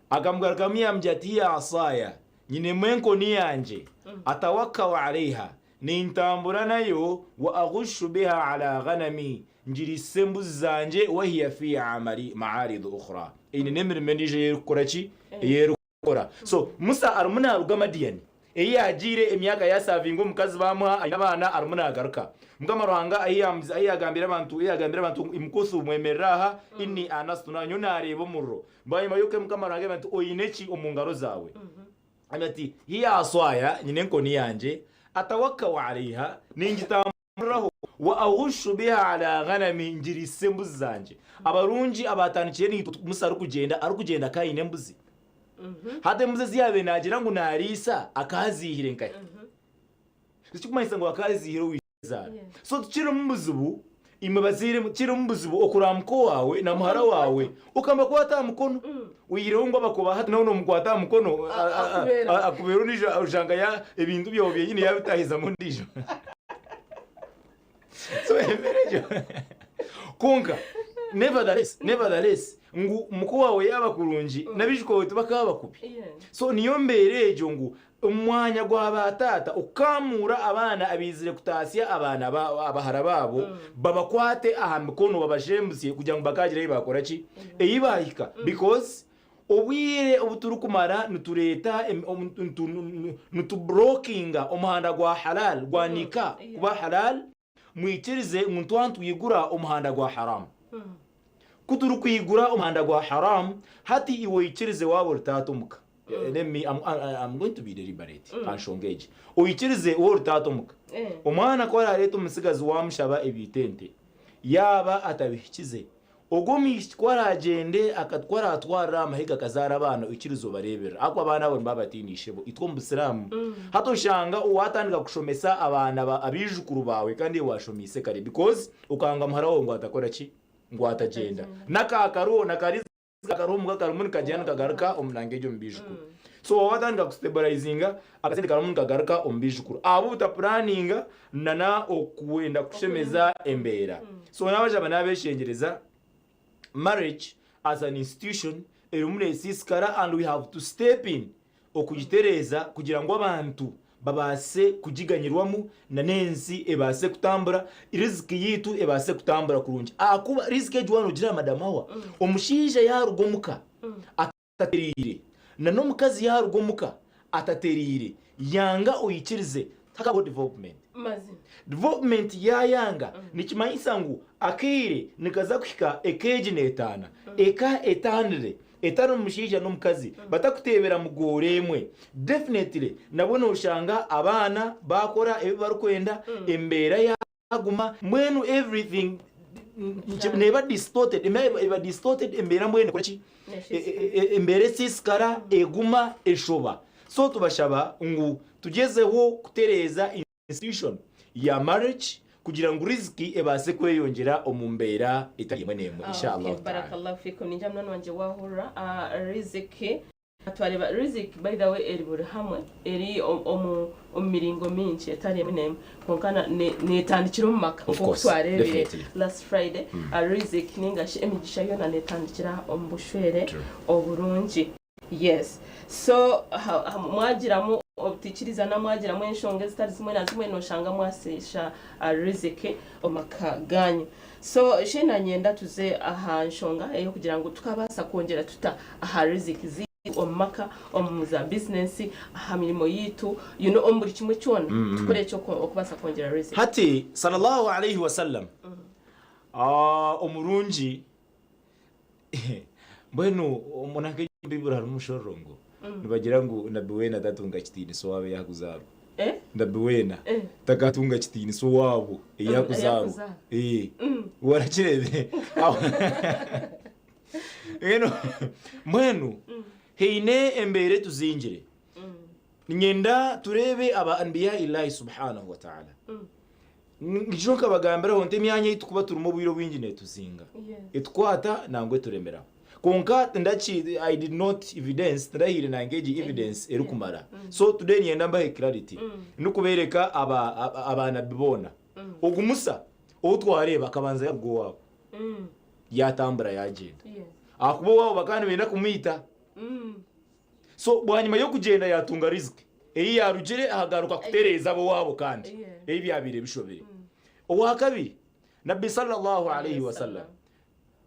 Akamugarukamu yaamugira ati, Hiya asaaya, nyinemu enkoni yangye, atawakkau alaiha, nintambura nayo, wa aghushu biha ala ghanami, ngiriisisa embuzi zangye, wahiya fiiha ma'aaridu ukhra, eine n'emirimo endiijo ei erikukora ki? Ei erikukora. So, Musa arimu naaruga Madiani, ei yaagiire emyaka yaasavinga omukazi baamuha aine abaana arimu naagaruka. Mukama Ruhanga ahi ahi yaagambiire abantu, ahi yaagambiire abantu ngu imukuthu, mwemerere aha, inni anastu naara, nyowe naareeba omuriro. Bwanyima y'oku Mukama Ruhanga yaagira ati, Oine ki omu ngaro zaawe? Agira ati, Hiya aswaya, nyine enkoni yangye, atawakkau alaiha, ningitamburiraho, wa aghushu biha ala ghanami, ngiriisisa embuzi zangye. Abarungi abaatandikire naitwe Musa arikugyenda, arikugyenda akaba aine embuzi. Hati embuzi ezi yaabaire naagira ngu naariisa akaaziihire nkahi? Ekirikumanyisa ngu akaaziihire ow'eizaara. So tikirimu buzibu imwe bazaire mwe, tikirimu buzibu okuramuka owaawe na muhara waawe okamukwata aha mukono. Oihireho ngu abakuba hati nawe noomukwata aha mukono Akubeera. akubeera ondiijo oshanga ebintu byawe byenyine yaabitaahizamu ondiijo. So embeera egyo kwonka nevertheless, nevertheless ngu muka waawe yaaba kurungi n'abaijukuru baawe tibakaaba kubi. So niyo mbeera egyo ngu Omu mwanya gwa baataata okukamuura abaana abaizire kutaasya abaana abahara baabo, babakwate aha mikono babajembusye kugira ngu bakaagira ei baakora ki? Ei baahika because obwire obu turikumara nitureeta nituburokinga omuhanda gwa halal gwa nikah kuba halal, Mwikirize ngu nitwaba nitwigura omuhanda gwa haramu. Ku turikwigura omuhanda gwa haramu, hati iwe oikirize waaba ori taata omuka. Let me, I'm, I'm going to be deliberate aha nshonga egi. Oikirize waaba ori taata omuka. Omwana ku araareete omutsigazi waamushaba ebiita ente, yaaba atabihikize, Ogwo omwishiki ku araagyende ku araatwarire aha mahega akazaara abaana oikirize obareeberere ahakuba abaana abo nibaba bataine ishebo. Itwe omu Busiraamu hati oshanga waatandika kushomesa abaana ba abaijukuru baawe kandi iwe waashomeise kare because okanga muhara waawe ngu atakora ki? Ngu atagyenda. N'aka kariho na kari akariho omuka karimu nikagyenda nikagaruka omu nanga egyo omu baijukuru. So waaba watandika kustabilizinga akasente karimu nikagaruka omu baijukuru ahabw'obutapuraninga nana okwenda kushemeza embeera. So nabashaba nabeshengyereza marriage as an institution erimu nesiisikara and we have to step in okugitereeza kugira ngu abantu babaase kugiganyirwamu nana ensi ebaase kutambura, riziki yaitu ebaase kutambura kurungi. Ahakuba riziki egi waaba noogira Madam Hawa, omushaija yaaruga omuka atatereire nana omukazi yaaruga omuka atatereire, yanga oikirize tihakabaho development. Mazima. Development yaayanga nikimanyisa ngu akaire nikaza kuhika eka egi neetaana, eka etaanire etari mushaija n'omukazi batakuteebera mugoora emwe definitely nabwo noshanga abaana bakora ebi barikwenda embeera yaguma mbwenu everything neeba distorted eba distorted embeera mbwenu ekora ki embeera esiisikara eguma eshoba so tubashaba ngu tugyezeho kutereeza institution ya marriage kugira ngu riziki ebaase kweyongyera omu mbeera etari emwe n'emwe Ah, insha okay. Allahu ta'ala. Barakallahu fikum ningira munywani wangye wahurira Ah, riziki twareba riziki by the way eri buri hamwe eri omu omu miringo mingi etari emwe n'emwe kwonka na- ne- netandikira omu maka Of nk'oku course, twarebire definitely. last Friday Ah, riziki ninga shi emigisha yoona netandikira omu bushwere True. oburungi Yes so mwagiramu obutaikirizana mwagiramu enshonga ezitari zimwe na zimwe noshanga mwasiisha riziki omu maka ganyu. So shi nanyenda tuze aha nshonga eyokugira ngu tukabaasa kwongyera tuta aha riziki zaitu omu maka, omu za bizinesi, aha mirimo yaitu, you know omu buri kimwe kyona tukore ki okubaasa kwongyera riziki. Hati Sallallahu Alaihi Wasallam omurungi Mbwenu omu nanka omu Baiburi harimu omushororongo nibagira ngu nabi weena tatunga kitiinisa owaabo ei arikuzaarwa. Eh? Nabi weena Eh. takatunga kitiinisa owaabo ei Mm, arikuzaarwa. ei arikuzaarwa. Eh. Warakireebire? Aho- Mbwenu mbwenu haine embeera etuzingire. Niinyenda tureebe aba Anbiya Illahi subhanahu wa ta'ala. Nikyo nkabagambiraho nti emyanya ei turikuba turimu obwire obwingi neetuzinga, etukwata nangwa eturemeraho. Kwonka tindaki, I did not evidence, tindahaire nangwa egi evidence erikumara. So today niinyenda mbahe clarity, ndikubeereka aba aba nabbi boona. Ogu Musa ou twareeba akabanza yaaruga owaabo, yaatambura yaagyenda. Ahakuba owaabo bakaba nibenda kumwita. So bwanyima y'okugyenda yaatunga riziki ei yaarugire ahagaruka kutereeza ab'owaabo kandi ei byabaire bishobire. Owa kabiri, Nabbi sallallahu alaihi wasallam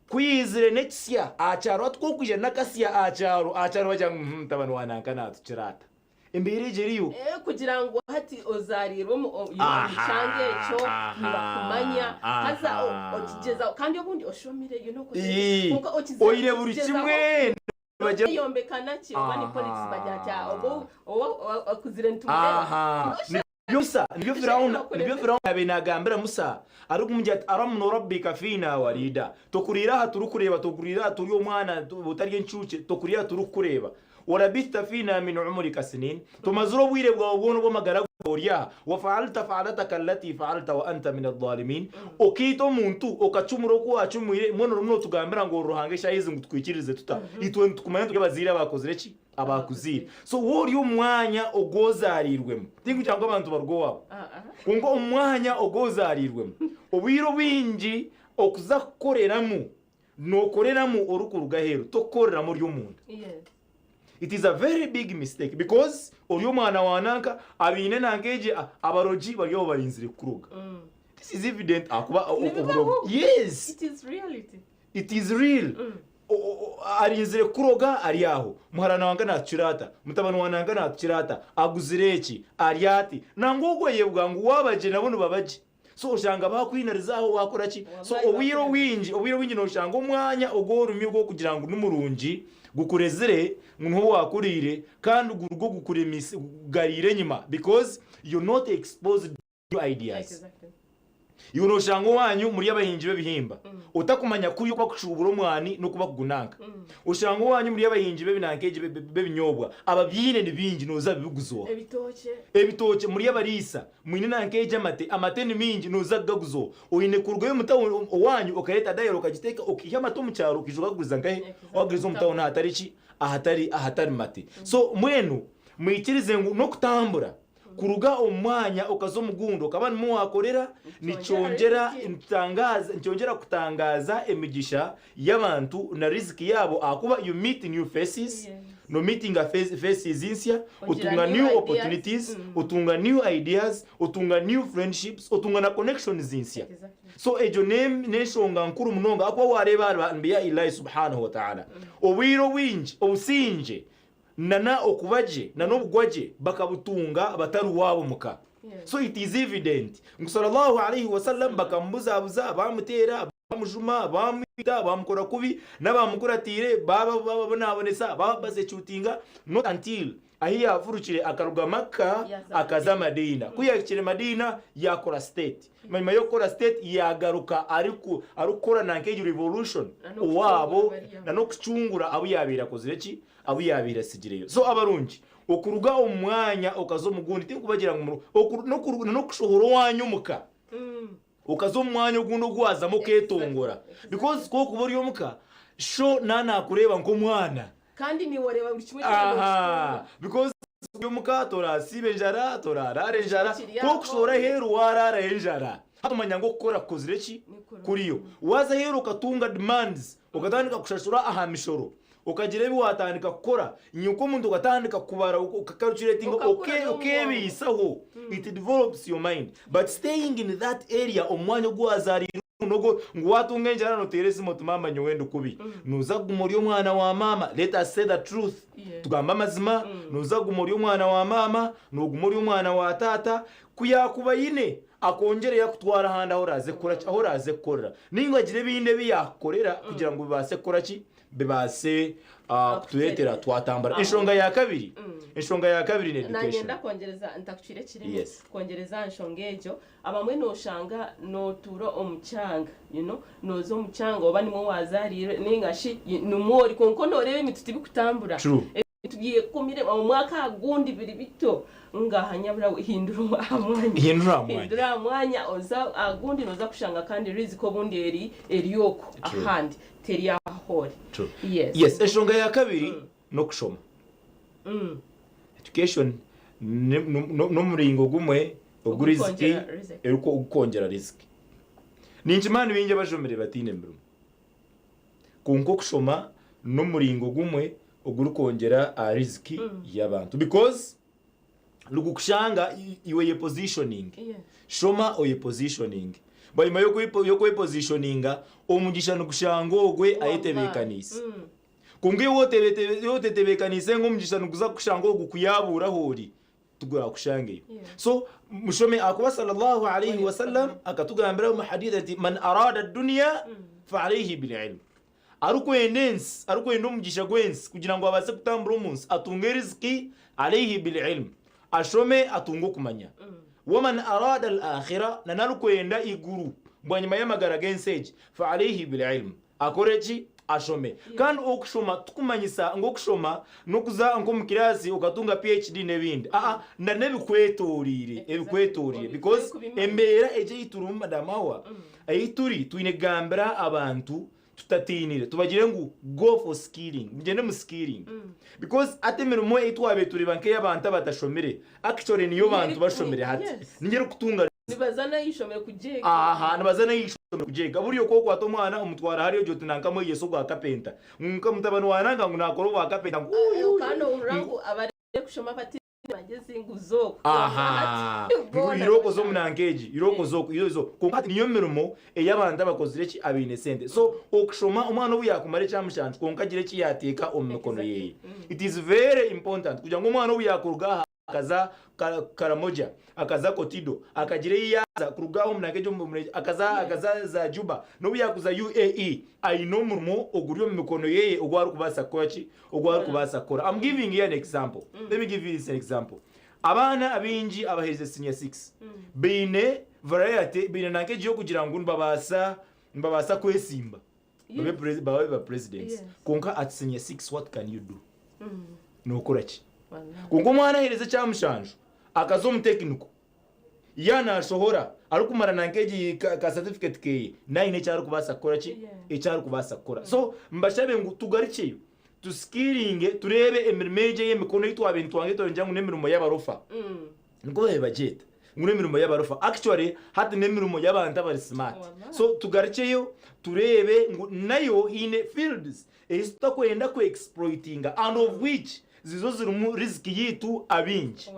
ku yaizire n'ekisya aha kyaro hati ku okwija n'akasya aha kyaro, aha kyaro bagira ngu uhmm mutabani wa nanka naatukira ata? Embeera egyo eriyo. Kugira ngu hati ozaariirwe omu you know, omu kyanga ekyo nibakumanya haza okigyezaho kandi obundi oshomire you know, okozire kwonka okize Oine buri okigezaho kimwe Nibagira- Eyombeka naki oba ni politics bagira ati "Ah, ogu owa akuzire nitumureeba Aha. Nosha- Nibyo Musa, nibyo Firauna, Nosha- nibyo Firauna yabaire nagambira Musa arikumugira ati alam nurabbika fiina walida tokuriire aha turikureeba tokuriire aha turi omwana otari encuukye tokuriire aha turikukureeba walabithta fiina min umurika sinin tomazire obwire bwawe bwona obw'amagara gawe ori aha wafaalta faalataka allati faalta wa anta min adh-dhalimin Okaita omuntu, okacumura oku waacumwire, mbwenu orimu nootugambira ngu ori Ruhanga eshaaha ezi ngu tukwikiririze tuta? Itwe nitukumanya turi abazaire abaakozire ki? Abaakuzaire. So waaba ori omu mwanya ogu ozaariirwemu, tinkugira ngu abantu baruge owaabo, kwonka omu mwanya ogu ozaariirwemu, obwire obwingi okuza kukoreramu, nookoreramu orikuruga aheeru, tokukoreramu ori omunda. It is a very big mistake because ori omwana wa nanka abaine nanka egi abarogi bari aho barinzire kukuroga. This is evident ahakuba Nibibaho. oburogo yes It is reality. it is real. Arinzire kukuroga ari aho. Muhara nanka natukira ata? Mutabani wa nanka natukira ata? Aguzire eki? Ari ati? Nangwa ogwo ayebwa ngu waaba gye nabo nibaba gye. So oshanga bakwinariza aho wakora ki? So Wallahi obwire bakwinariza. obwingi, obwire obwingi noshanga omwanya ogw'orurimi ogw'okugira ngu nimurungi gukurezire ngu niho wakuriire kandi guri gukuremiise gukugariire enyima because you're not exposed to new ideas. Exactly. Iwe noshanga owanyu muri abahingi b'ebihimba otakumanya kuri oku bakushuubura omwani n'oku bakugunanka. Oshanga owanyu muri abahingi b'ebinanka egi b'ebinyobwa ababyine ni bingi noza bibiguza oha. Ebitookye. Ebitookye muri abariisa mwine nanka egi amate, amate ni mingi noza kugaguza oha. Oine kurugayo omu tawuni owanyu okareeta dayari okagiteeka okaiha amate omu kyaro okaija okaguriza nkahe? Okaguriza omu tawuni ahatari ki? Ahatari ahatari mate. So mbwenu mwikirize ngu n'okutambura Kuruga omu mwanya okaza omu gundi okaba nimwo waakorera, nikyongyera nikyongyera kutangaaza emigisha y'abantu na riziki yaabo ahakuba you meet new faces, no meetinga faces nsya, otunga new opportunities, otunga new ideas, otunga new friendships, otunga na connections nsya. So egyo n'enshonga nkuru munonga ahakuba waareeba ahari ba Anbiya Illahi subhanahu wa ta'ala, obwire obwingi, obusingye, Nana okuba gye na n'obugwa gye bakabutunga batari waabo muka. So it is evident ngu Sallallahu Alaihi Wasallam bakamubuzabuza, baamuteera, baamujuma, baamwita, baamukora kubi, n'abaamukuratiire baababonabonesa, baabapersecutinga not until ahi yaafurukire akaruga Makka akaza Madiina. Ku yaahikire Madiina yaakora state. Bwanyima y'okukora state yaagaruka arikukora nanka egyo revolution owaabo na n'okucungura abu yaabaire akozire ki? Abu yaabaire atsigireyo. So abarungi, okuruga omu mwanya okaza omu gundi tinkubagira ngu n'okushohora owaanyu omuka okaza omu mwanya ogundi ogu waazamu okeetongora because ku orikuba ori omuka, sho naaba naakureeba nk'omwana. Kandi naiwe oreeba buri kimwe kyona Aha, nookitunga. because ori omuka toraasiiba enjara, toraraara enjara, Kiri ku aho. orikusohora aheeru waaraarayo enjara. Hati omanya ngu okukora kukozire ki? Ni kurungi. Kuriyo. Waaza aheeru okatunga demands, okatandika kushashura aha mishoro, okagira ebi waatandika kukora, iwe nk'omuntu okatandika kubara, okacalculatinga, Okakura n'omu bwongo. okeebaisaho, it develops your mind. But staying in that area, omu mwanya ogu waazaariirwemu, N'ogwo ngu waatunga enjara nooteera esimu oti maama nyowe ndi kubi. Nooza kuguma ori omwana wa maama. Let us say the truth. Tugambe amazima, nooza kuguma ori omwana wa maama, nooguma ori omwana wa taata. Ku yaakuba aine, akwongyere yakutwara ahandi ahu oraaze kukora ki, ahu oraaze kukorera. Nainga agire ebindi ebi yaakukorera kugira ngu bibaase kukora ki, bibaase kutureetera twatambura. Enshonga ya kabiri, enshonga ya kabiri ni Naanye education. ndakwongyereza ntakucwire ekirimi, Yes. kwongyereza aha nshonga egyo, Abamwe noshanga notuura omu kyanga you know noza omu kyanga oba nimwo wazarirwe ninga shi nimwo ori kwonka noreeba ebintu tibikutambura True. ebintu byekumire omu mwaka aha gundi biri bito ngaha nyabura we hindura aha mwanya Hindura aha mwanya. hindura aha mwanya oza aha gundi noza kushanga kandi riziki obundi eri eri okwo True. ahandi teri ahori True. yes. Yes, enshonga ya kabiri n'okushoma. Education n'omuringo gumwe ogu riziki erikukwongyera riziki. Ninkimanya ni baingi abashomire bataine mirimo kwonka okushoma n'omuringo gumwe ogurikwongyera aha riziki y'abantu because nigukushanga iwe oyepositioninge. Shoma oyepositioninge. Bwanyima y'okwepositioninga omugisha nigushanga ogwe ayetebeekaniise. Kwonka iwe otetebeekaniise ngu omugisha niguza kukushanga ogu kuyabuura ahu ori, tigurakushangeyo. So mushome ahakuba sallallahu alaihi wasallam akatugambira omu hadith ati man arada dunya fa alaihi bil ilm. Arikwenda ensi, arikwenda omugisha gw'ensi kugira ngu abaase kutambura omu nsi atunge riziki alaihi bil ilm. Ashome atunge okumanya. Waman arada al akhira na n'arikwenda iguru bwanyima y'amagara g'ensi egi fa alaihi bil ilm. Akore ki? Ashome. Kandi okushoma tikumanyisa ngu okushoma n'okuza nk'omu kiraasi okatunga PHD n'ebindi. Aa, na n'ebikwetoreire, ebikwetoreire because embeera egi ei turimu Madam Hawa, ei turi, twine kugambira abantu tutatiinire, tubagire ngu go for skilling, mugyende mu skilling. Because hati emirimo ei twabaire tureeba nk'ey'abantu abatashomire, actually niyo bantu bashomire hati. Niyo erikutunga. Nibaza n'aha ishomero kugyega. Aha, nibaza n'aha ishomero kugyega. Buriya oku okwata omwana omutwara hariya ogira oti nanka mwegyese obwa kapenta. Ngu nka mutabani wa nanka ngu nakora obwa kapenta ngu ui ui. Kandi ohurira ngu abarikushoma bataine magyezi ngu za oku. Aha, ngu irooko oze omu nanka egi, irooko oze oku, irooko oze oku. Kwonka hati niyo mirimo ei abantu abakozire ki, abaine sente. So okushoma omwana obu yakumara ekya mushanju kwonka agire eki yateeka omu mikono yeye. It is very important kugira ngu omwana obu yakuruga aha Akaza Karamoja, akaza Kotido, akagira ei yaaza, kuruga aho omunanka egyo akaza akaza za Juba, n'obu yaakuza UAE, aine omurimo oguri omu mikono yeye ogu arikubaasa kukora ki? Ogu arikubaasa kukora. I'm giving you an example. Let me give you this an example. Abaana abaingi abaherize senior 6 baine variety, baine nanka egi y'okugira ngu nibabaasa nibabaasa kwesimba babe pre- babe ba presidents. Kwonka at senior 6 what can you do? Nookora ki? Kwonka omwana ahereza ekyamushanju akaza omu technical, ya nashohora arikumara nanka egi ka, ka certificate keye naine eki arikubaasa kukora ki? Eki arikubaasa kukora. So mbashabe ngu tugarukyeyo tusikiringe tureebe emirimo egi ey'emikono ei twabaire nitwanga twagira ngu n'emirimo y'abarofa. Nikwo babaire nibagyeta ngu n'emirimo y'abarofa. Actually hati n'emirimo y'abantu abari smart. So tugarukyeyo tureebe ngu nayo haine fields ezi tutakwenda ku exploitinga and of which zizo zirimu riziki yaitu abaingi.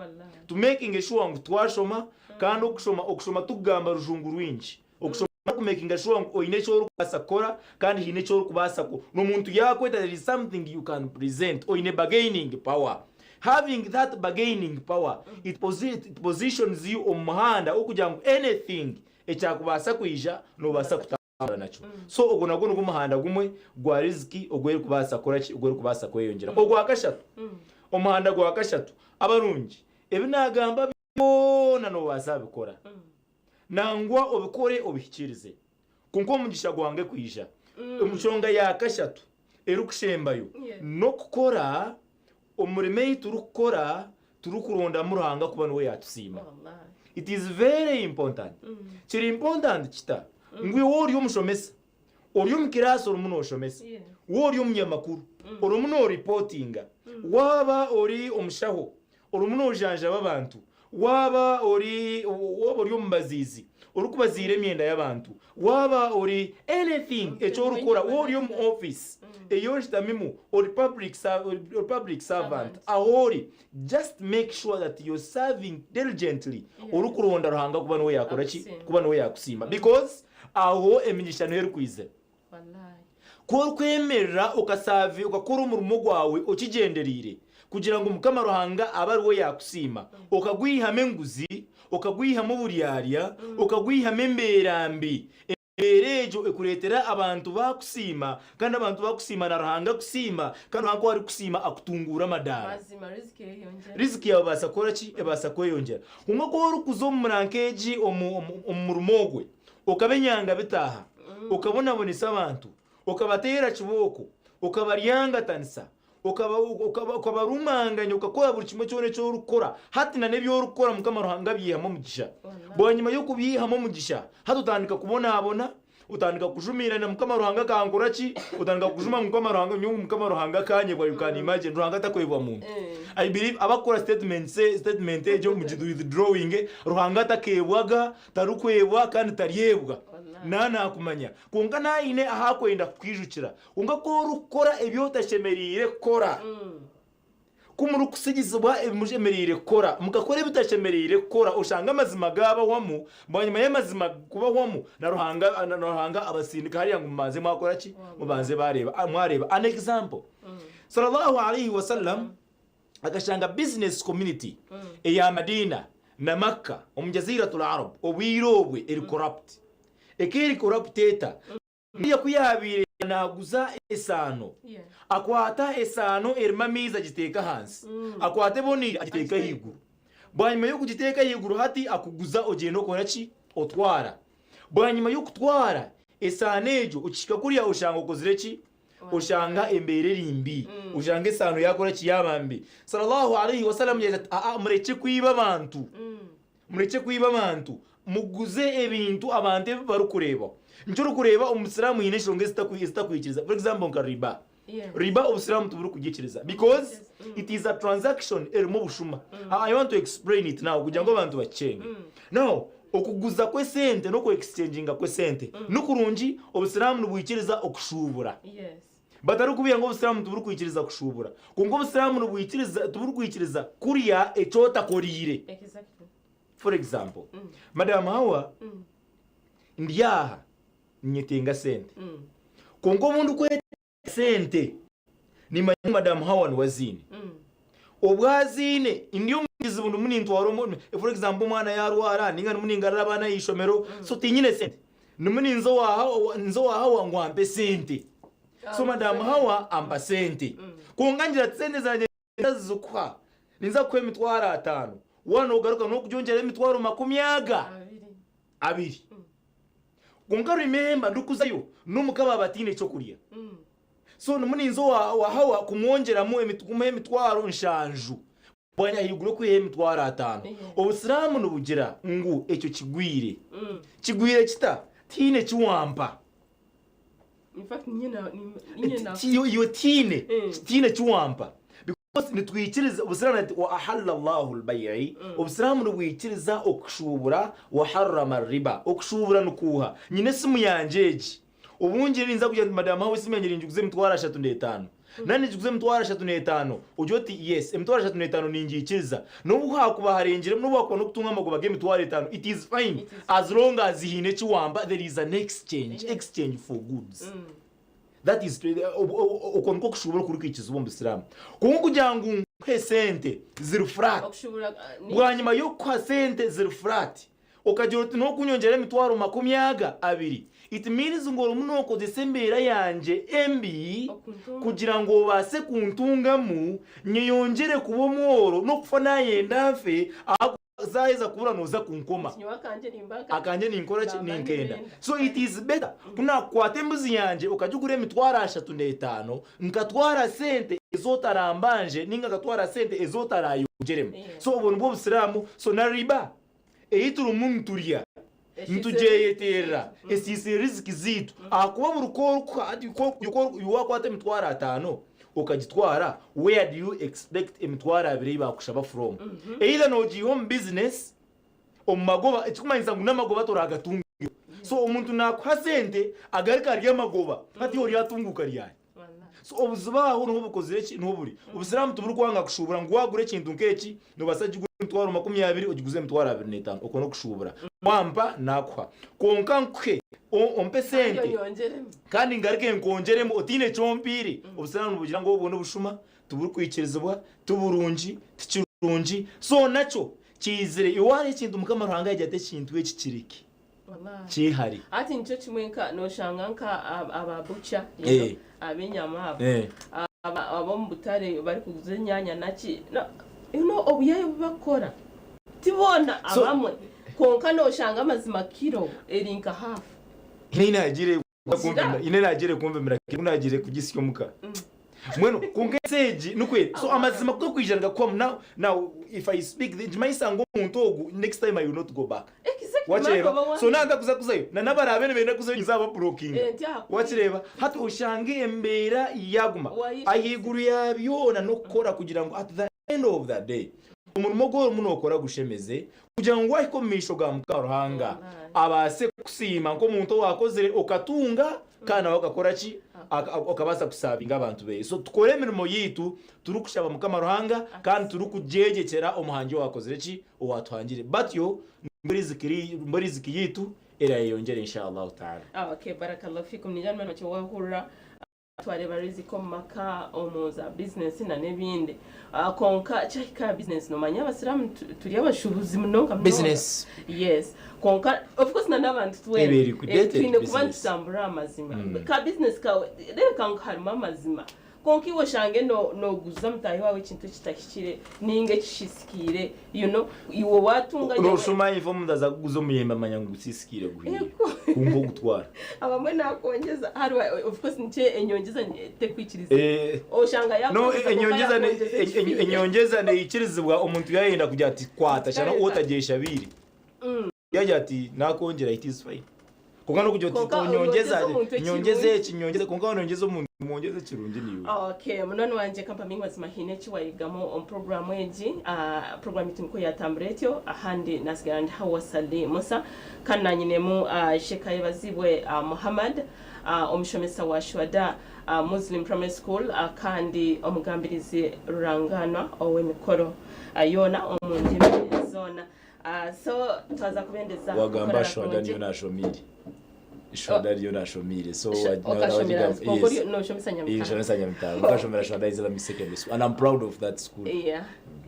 Tu makinge sure ngu twashoma kandi okushoma okushoma tikugamba rujungu rwingi. Okushoma n'okumakinga sure ngu oine eki orikubaasa kukora kandi haine eki orikubaasa ku n'omuntu yaakweta there is something you can present oine bargaining power. Having that bargaining power it it positions you omu muhanda gw'okugira ngu anything ekyakubaasa kwija noobaasa kutambura nakyo. So ogwo nagwo nigwo muhanda gumwe gwa riziki ogu erikubaasa kukora ki ogu erikubaasa kweyongyera. Ogwa kashatu, omuhanda gwa kashatu abarungi ebi naagamba byona noobaasa bikora. Nangwa obikore obihikiirize. Kwonka omugisha gwange kwija. Enshonga ya kashatu erikushembayo n'okukora omurimo ei turikukora turikurondamu Ruhanga kuba niwe yaatusiima. It is very important. Kiri important kita? Ngu iwe ori omushomesa, ori omu kiraasi orimu nooshomesa, waaba ori omunyamakuru orimu nooripotinga, waaba ori omushaho Orimu noojanjaba abantu. Waaba ori waaba ori omubaziizi orikubaziira emyenda y'abantu, waaba ori anything eki orikukora, waaba ori omu ofiisi ei oshutamimu ori public ori public servant, ahu ori just make sure that you're serving diligently orikuronda Ruhanga kuba niwe yaakora ki? Kuba niwe yaakusiima because aho emigisha niho erikwizira. Ku orikwemerera okasaavi okakora omurimo gwawe okigyendereire kugira ngu Mukama Ruhanga abe ariwe yaakusiima, okagwihamu enguzi, okagwihamu oburyarya, okagwihamu embeera mbi, embeera egyo ekureetera abantu baakusiima kandi abantu baakusiima na Ruhanga akusiima kandi Ruhanga ku arikusiima akutunguura amadaara. Riziki yaawe ebaasa kukora ki? Ebaasa kweyongyera. Kwonka ku orikuza omu muranka egi omu murimo ogwe, okaba enyanga bitaaha, okabonabonesa abantu, okabateera kibooko, okabaryangatanisa, okabarumanganya, okakora buri kimwe kyona eki orikukora, hati na n'ebi orikukora Mukama Ruhanga abyihamu omugisha. Bwanyima y'okubyihamu omugisha, hati otandika kubonabona, otandika kujumiirana Mukama Ruhanga akankora ki? Otandika kujuma ngu Mukama Ruhanga, nyowe ngu Mukama Ruhanga akanyebwa, you can imagine, Ruhanga takwebwa muntu. I believe abakukora statements, statement egyo mugi withdrawinge, Ruhanga takeebwaga, Tarikwebwa kandi taryebwa. Naaba naakumanya. Kwonka naaba aine ahu arikwenda kukwijukira. Kwonka ku orikukora ebi otashemereire kukora, ku murikutsigizibwa ebi mushemereire kukora, mukakora ebitashemereire kukora, oshanga amazima gaabahwamu, bwanyima y'amazima kubahwamu, na Ruhanga na Ruhanga abasindika hariya ngu mubanze mwakora ki? Mubanze baareeba, mwareeba. An example, Sallallahu Alaihi Wasallam, akashanga business community eya Madiina na Makka omu Jaziratul Arab obwire obwe eri corrupt. Ekaba eri corrupt eta? Mariya ku yaabaire naaguza esaano, akwata esaano erimu amaizi agiteeka ahansi, akwata eboneire agiteeka ahaiguru. Bwanyima y'okugiteeka ahaiguru hati akuguza ogyenda okora ki? Otwara. Bwanyima y'okutwara esaano egyo okihika kuriya oshanga okozire ki? Oshanga embeera eri mbi, oshanga esaano yaakora ki? Yaaba mbi. Sallallahu alaihi wasallam yaagira ati, Aa murekye kwiba abantu, murekye kwiba abantu, muguze ebintu abantu ebi barikureeba. Nikyo orikureeba omusiraamu haine enshonga ezitakwikiriza. For example nka riba. Riba obusiraamu tiburikugiikiriza because it is a transaction erimu obushuma. I want to explain it now kugira ngu abantu bakikyenge. Now, Okuguza kw'esente n'oku exchanginga kw'esente nikurungi, obusiraamu nibwikiriza okushuubura. Batarikubiha ngu obusiraamu tiburikwikiriza kushuubura. Kwonka obusiraamu nibwikiriza tiburikwikiriza kurya eki otakoriire. For example, Madam Hawa ndi aha ninyetenga sente. Kwonka obu ndikwetenga Sente nimanya ngu Madam Hawa niwe aziine. Obu aziine ndi omu kizibu ndimu nintwara omu for example omwana yarwara ninga ndimu ningarura abaana aha ishomero so tinyine sente. Ndimu ninza owa Hawa nza owa Hawa ngu ampe sente. So Madam Hawa ampa sente. Kwonka ngira ati sente zangye ninza zikuha ninza kukuha emitwaro atano. Waaba noogaruka n'okugyongyeraho emitwaro makumi aga abiri. Kwonka remember ndikuzayo n'omuka baaba bataine ky'okurya. So ndimu ninza owa Hawa kumwongyeramu kumuha emitwaro nshanju bwanyima ahaiguru okwihayo emitwaro ataano. Obusiraamu nibugira ngu ekyo kigwire. Kigwire kita? Tihaine eki wampa. In fact, ninye na- ninye na- Iwe tihaine tihaine eki wampa. Because nitwikiriza obusiraamu ati wa ahalla Allahu al-bay'i, obusiraamu nibwikiriza okushuubura wa harrama ar-riba. Okushuubura nikuuha? Nyine esimu yangye egi, obungire ninza kugira nti madam Hawa esimu yangye ningiguza emitwaro ashatu n'etaano. Naba ningiguza emitwaro ashatu n'etaano, ogire oti yes emitwaro ashatu n'etaano ningiikiriza. N'obu haakuba harengiremu, n'obu waakuba n'okutunga amagoba g'emitwaro etaano, it is fine as long as haine eki wampa, there is an exchange, exchange for goods. That is okwo nikwo kushuubura okurikwikizibwa omu Busiraamu. Kwonka kugira ngu nkuhe sente ziri flat, Okushuubura ni bwanyima y'okukuha sente ziri flat, okagira oti n'okunyongyera emitwaro makumi aga abiri, it means ngu orimu nookozesa embeera yangye embi Okuntunga. kugira ngu obaase kuntungamu, nyeyongyere kuba omworo n'okufa naayenda nfe ahakuba Zaaheza kubura nooza kunkoma. Nyowe akangye nimba nka Akangye ninkora ki? Bamba Ninkenda. nibenda. So it is better ku naakukwata embuzi yangye okagigura emitwaro ashatu n'etaano, nkatwara sente ezi otarambanje nainga nkatwara sente ezi otarayongyeremu. Yeah. So obwo nibwo Obusiraamu. So na riba ei turimu niturya Esiisire nitugyeyeterera, esiisire riziki zaitu ahakuba buri ku orikuha hati ku ori ku waakwata emitwaro ataano okagitwara where do you expect emitwaro abiri ei baakushaba from? Either noogiiha omu business omu magoba ekirikumanyisa ngu n'amagoba toragatungeho. So omuntu naakuha sente agaruke arye amagoba hati iwe oryatunguuka ryari? So obuzibu aho niho bukozire ki? Niho buri. Obusiraamu tiburikwanga kushuubura ngu waagura ekintu nk'eki noobaasa kugigura emitwaro 20 ogiguze emitwaro 25 okwo n'okushuubura. Wampa naakuha. Kwonka nkuhe ompe Kandi sente onyongyeremu. kandi ngaruke nkwongyeremu otaine eki ompiire, Obusiraamu nibugira ngu obwo n'obushuma, tiburikwikirizibwa, tiburungi, tikirungi. So nakyo kiizire iwe hariho ekintu Mukama Ruhanga yaagira ati ekintu eki kireke. Wallahi. Kyehare. Hati nikyo kimwe nka noshanga nka aba butcher you Eh. know, ab'enyama abo Eh. ab'omu butare barikuguza enyaanya naki no, you know, obuyaye obu bakukora ti boona So- abamwe kwonka noshanga amazima kiro eri nka half. Hine nagiire Gira. hine nagiire kumpimira kiro nagiire kugisya omuka. Mbwenu kwonka ensi egi nikwo eri. So amazima ku garikwija nigakuhwamu now now if I speak nikimanyisa ngu omuntu ogu next time I will not go back. Exactly, Wakireeba? maka oba So naaba ntakuza kuzayo na n'abaraabe nibenda kuzayo ninza baburokinga. Eh, nti aha kuri. Wakireeba? Hati oshange embeera yaaguma. Wayisha. Ahaiguru ya byona n'okukora kugira ngu at the end of the day omurimo ogu orimu nookora gushemeze kugira ngu waahika omu maisho ga Mukama Ruhanga abaase kukusiima nk'omuntu owaakozire okatunga kandi nawe akakora ki? Okabaasa kusaavinga abantu be. So tukore emirimo yaitu turikushaba Mukama Ruhanga kandi turikugyegyekyera Omuhangi owaakozire ki? Owaatuhangire. Batyo nibwo riziki yaitu eraayeyongyera Insha Allahu Ta'ala. Okay, barakallahu fikum. Ningira nimwe wahurira Twareeba riziki omu maka, omu za bizinesi na n'ebindi. Kwonka kyahika aha bizinesi nomanya abasiraamu turi abashuubuzi munonga munonga. Business. Yes. Kwonka of course na n'abantu twena Ebe liquidated twine kuba business. nitutambura aha mazima. Ka bizinesi kaawe reebeka ngu harimu amazima. Kwonka iwe oshange nooguza mutaahi waawe ekintu ekitahikire ninga ekisisikiire you know, iwe waatunga nyowe. Nooshoma ife omuntu aza kuguza omuyembe amanya ngu gusisikiire guhiire kwonka ogutwara. Abamwe nakwongyeza hariho of course nikyo enyongyeza tekwikirizibwa. Eh, Oshanga no yakwongyeza kwonka enyongyeza ne- yakwongyeza ekifiire. enyongyeza neikirizibwa omuntu yayenda kugira ati kwata shana Kitareka. otagyeshabiire. Yagira ati nakwongyera it is fine. Kwonka n'okugira oti Kwonka tonyongyeza onyongyeza omuntu ekirungi. nyongyeza eki nyongyeza kwonka wanyongyeza omuntu mwongyeza ekirungi niiwe. Okay, munywani wangye kampami ngu mazima haine eki wayigamu omu puroguraamu egi. Ah, puroguraamu yaitu nikwo yatambura etyo ahandi nasigara ndi Hawa Sali Musa kandi nanyinemu ah, Sheikh Ayebazibwe ah, Muhammad ah, omushomesa wa Shuhada ah, Muslim Primary School ah, kandi omugambirizi ruranganwa ow'emikoro ah, yoona omu ndimi zoona. Ah, so twaza kubendeza Wagamba kukorera Shuhada kurungi. niyo nashomiire. Shuhada niyo nashomiire. So Okashomera yes. kwonka ori noshomesa Nyamitanga. Nshomesa Nyamitanga. Nkashomera Shuhada Islamic Secondary School and I'm proud of that school. Yeah,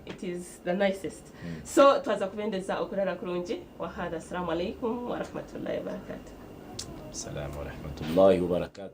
it is the nicest. So twaza kubendeza okurara kurungi. Wahada, assalamu alaikum warahmatullahi wabarakatuh. Salamu warahmatullahi wabarakatuh.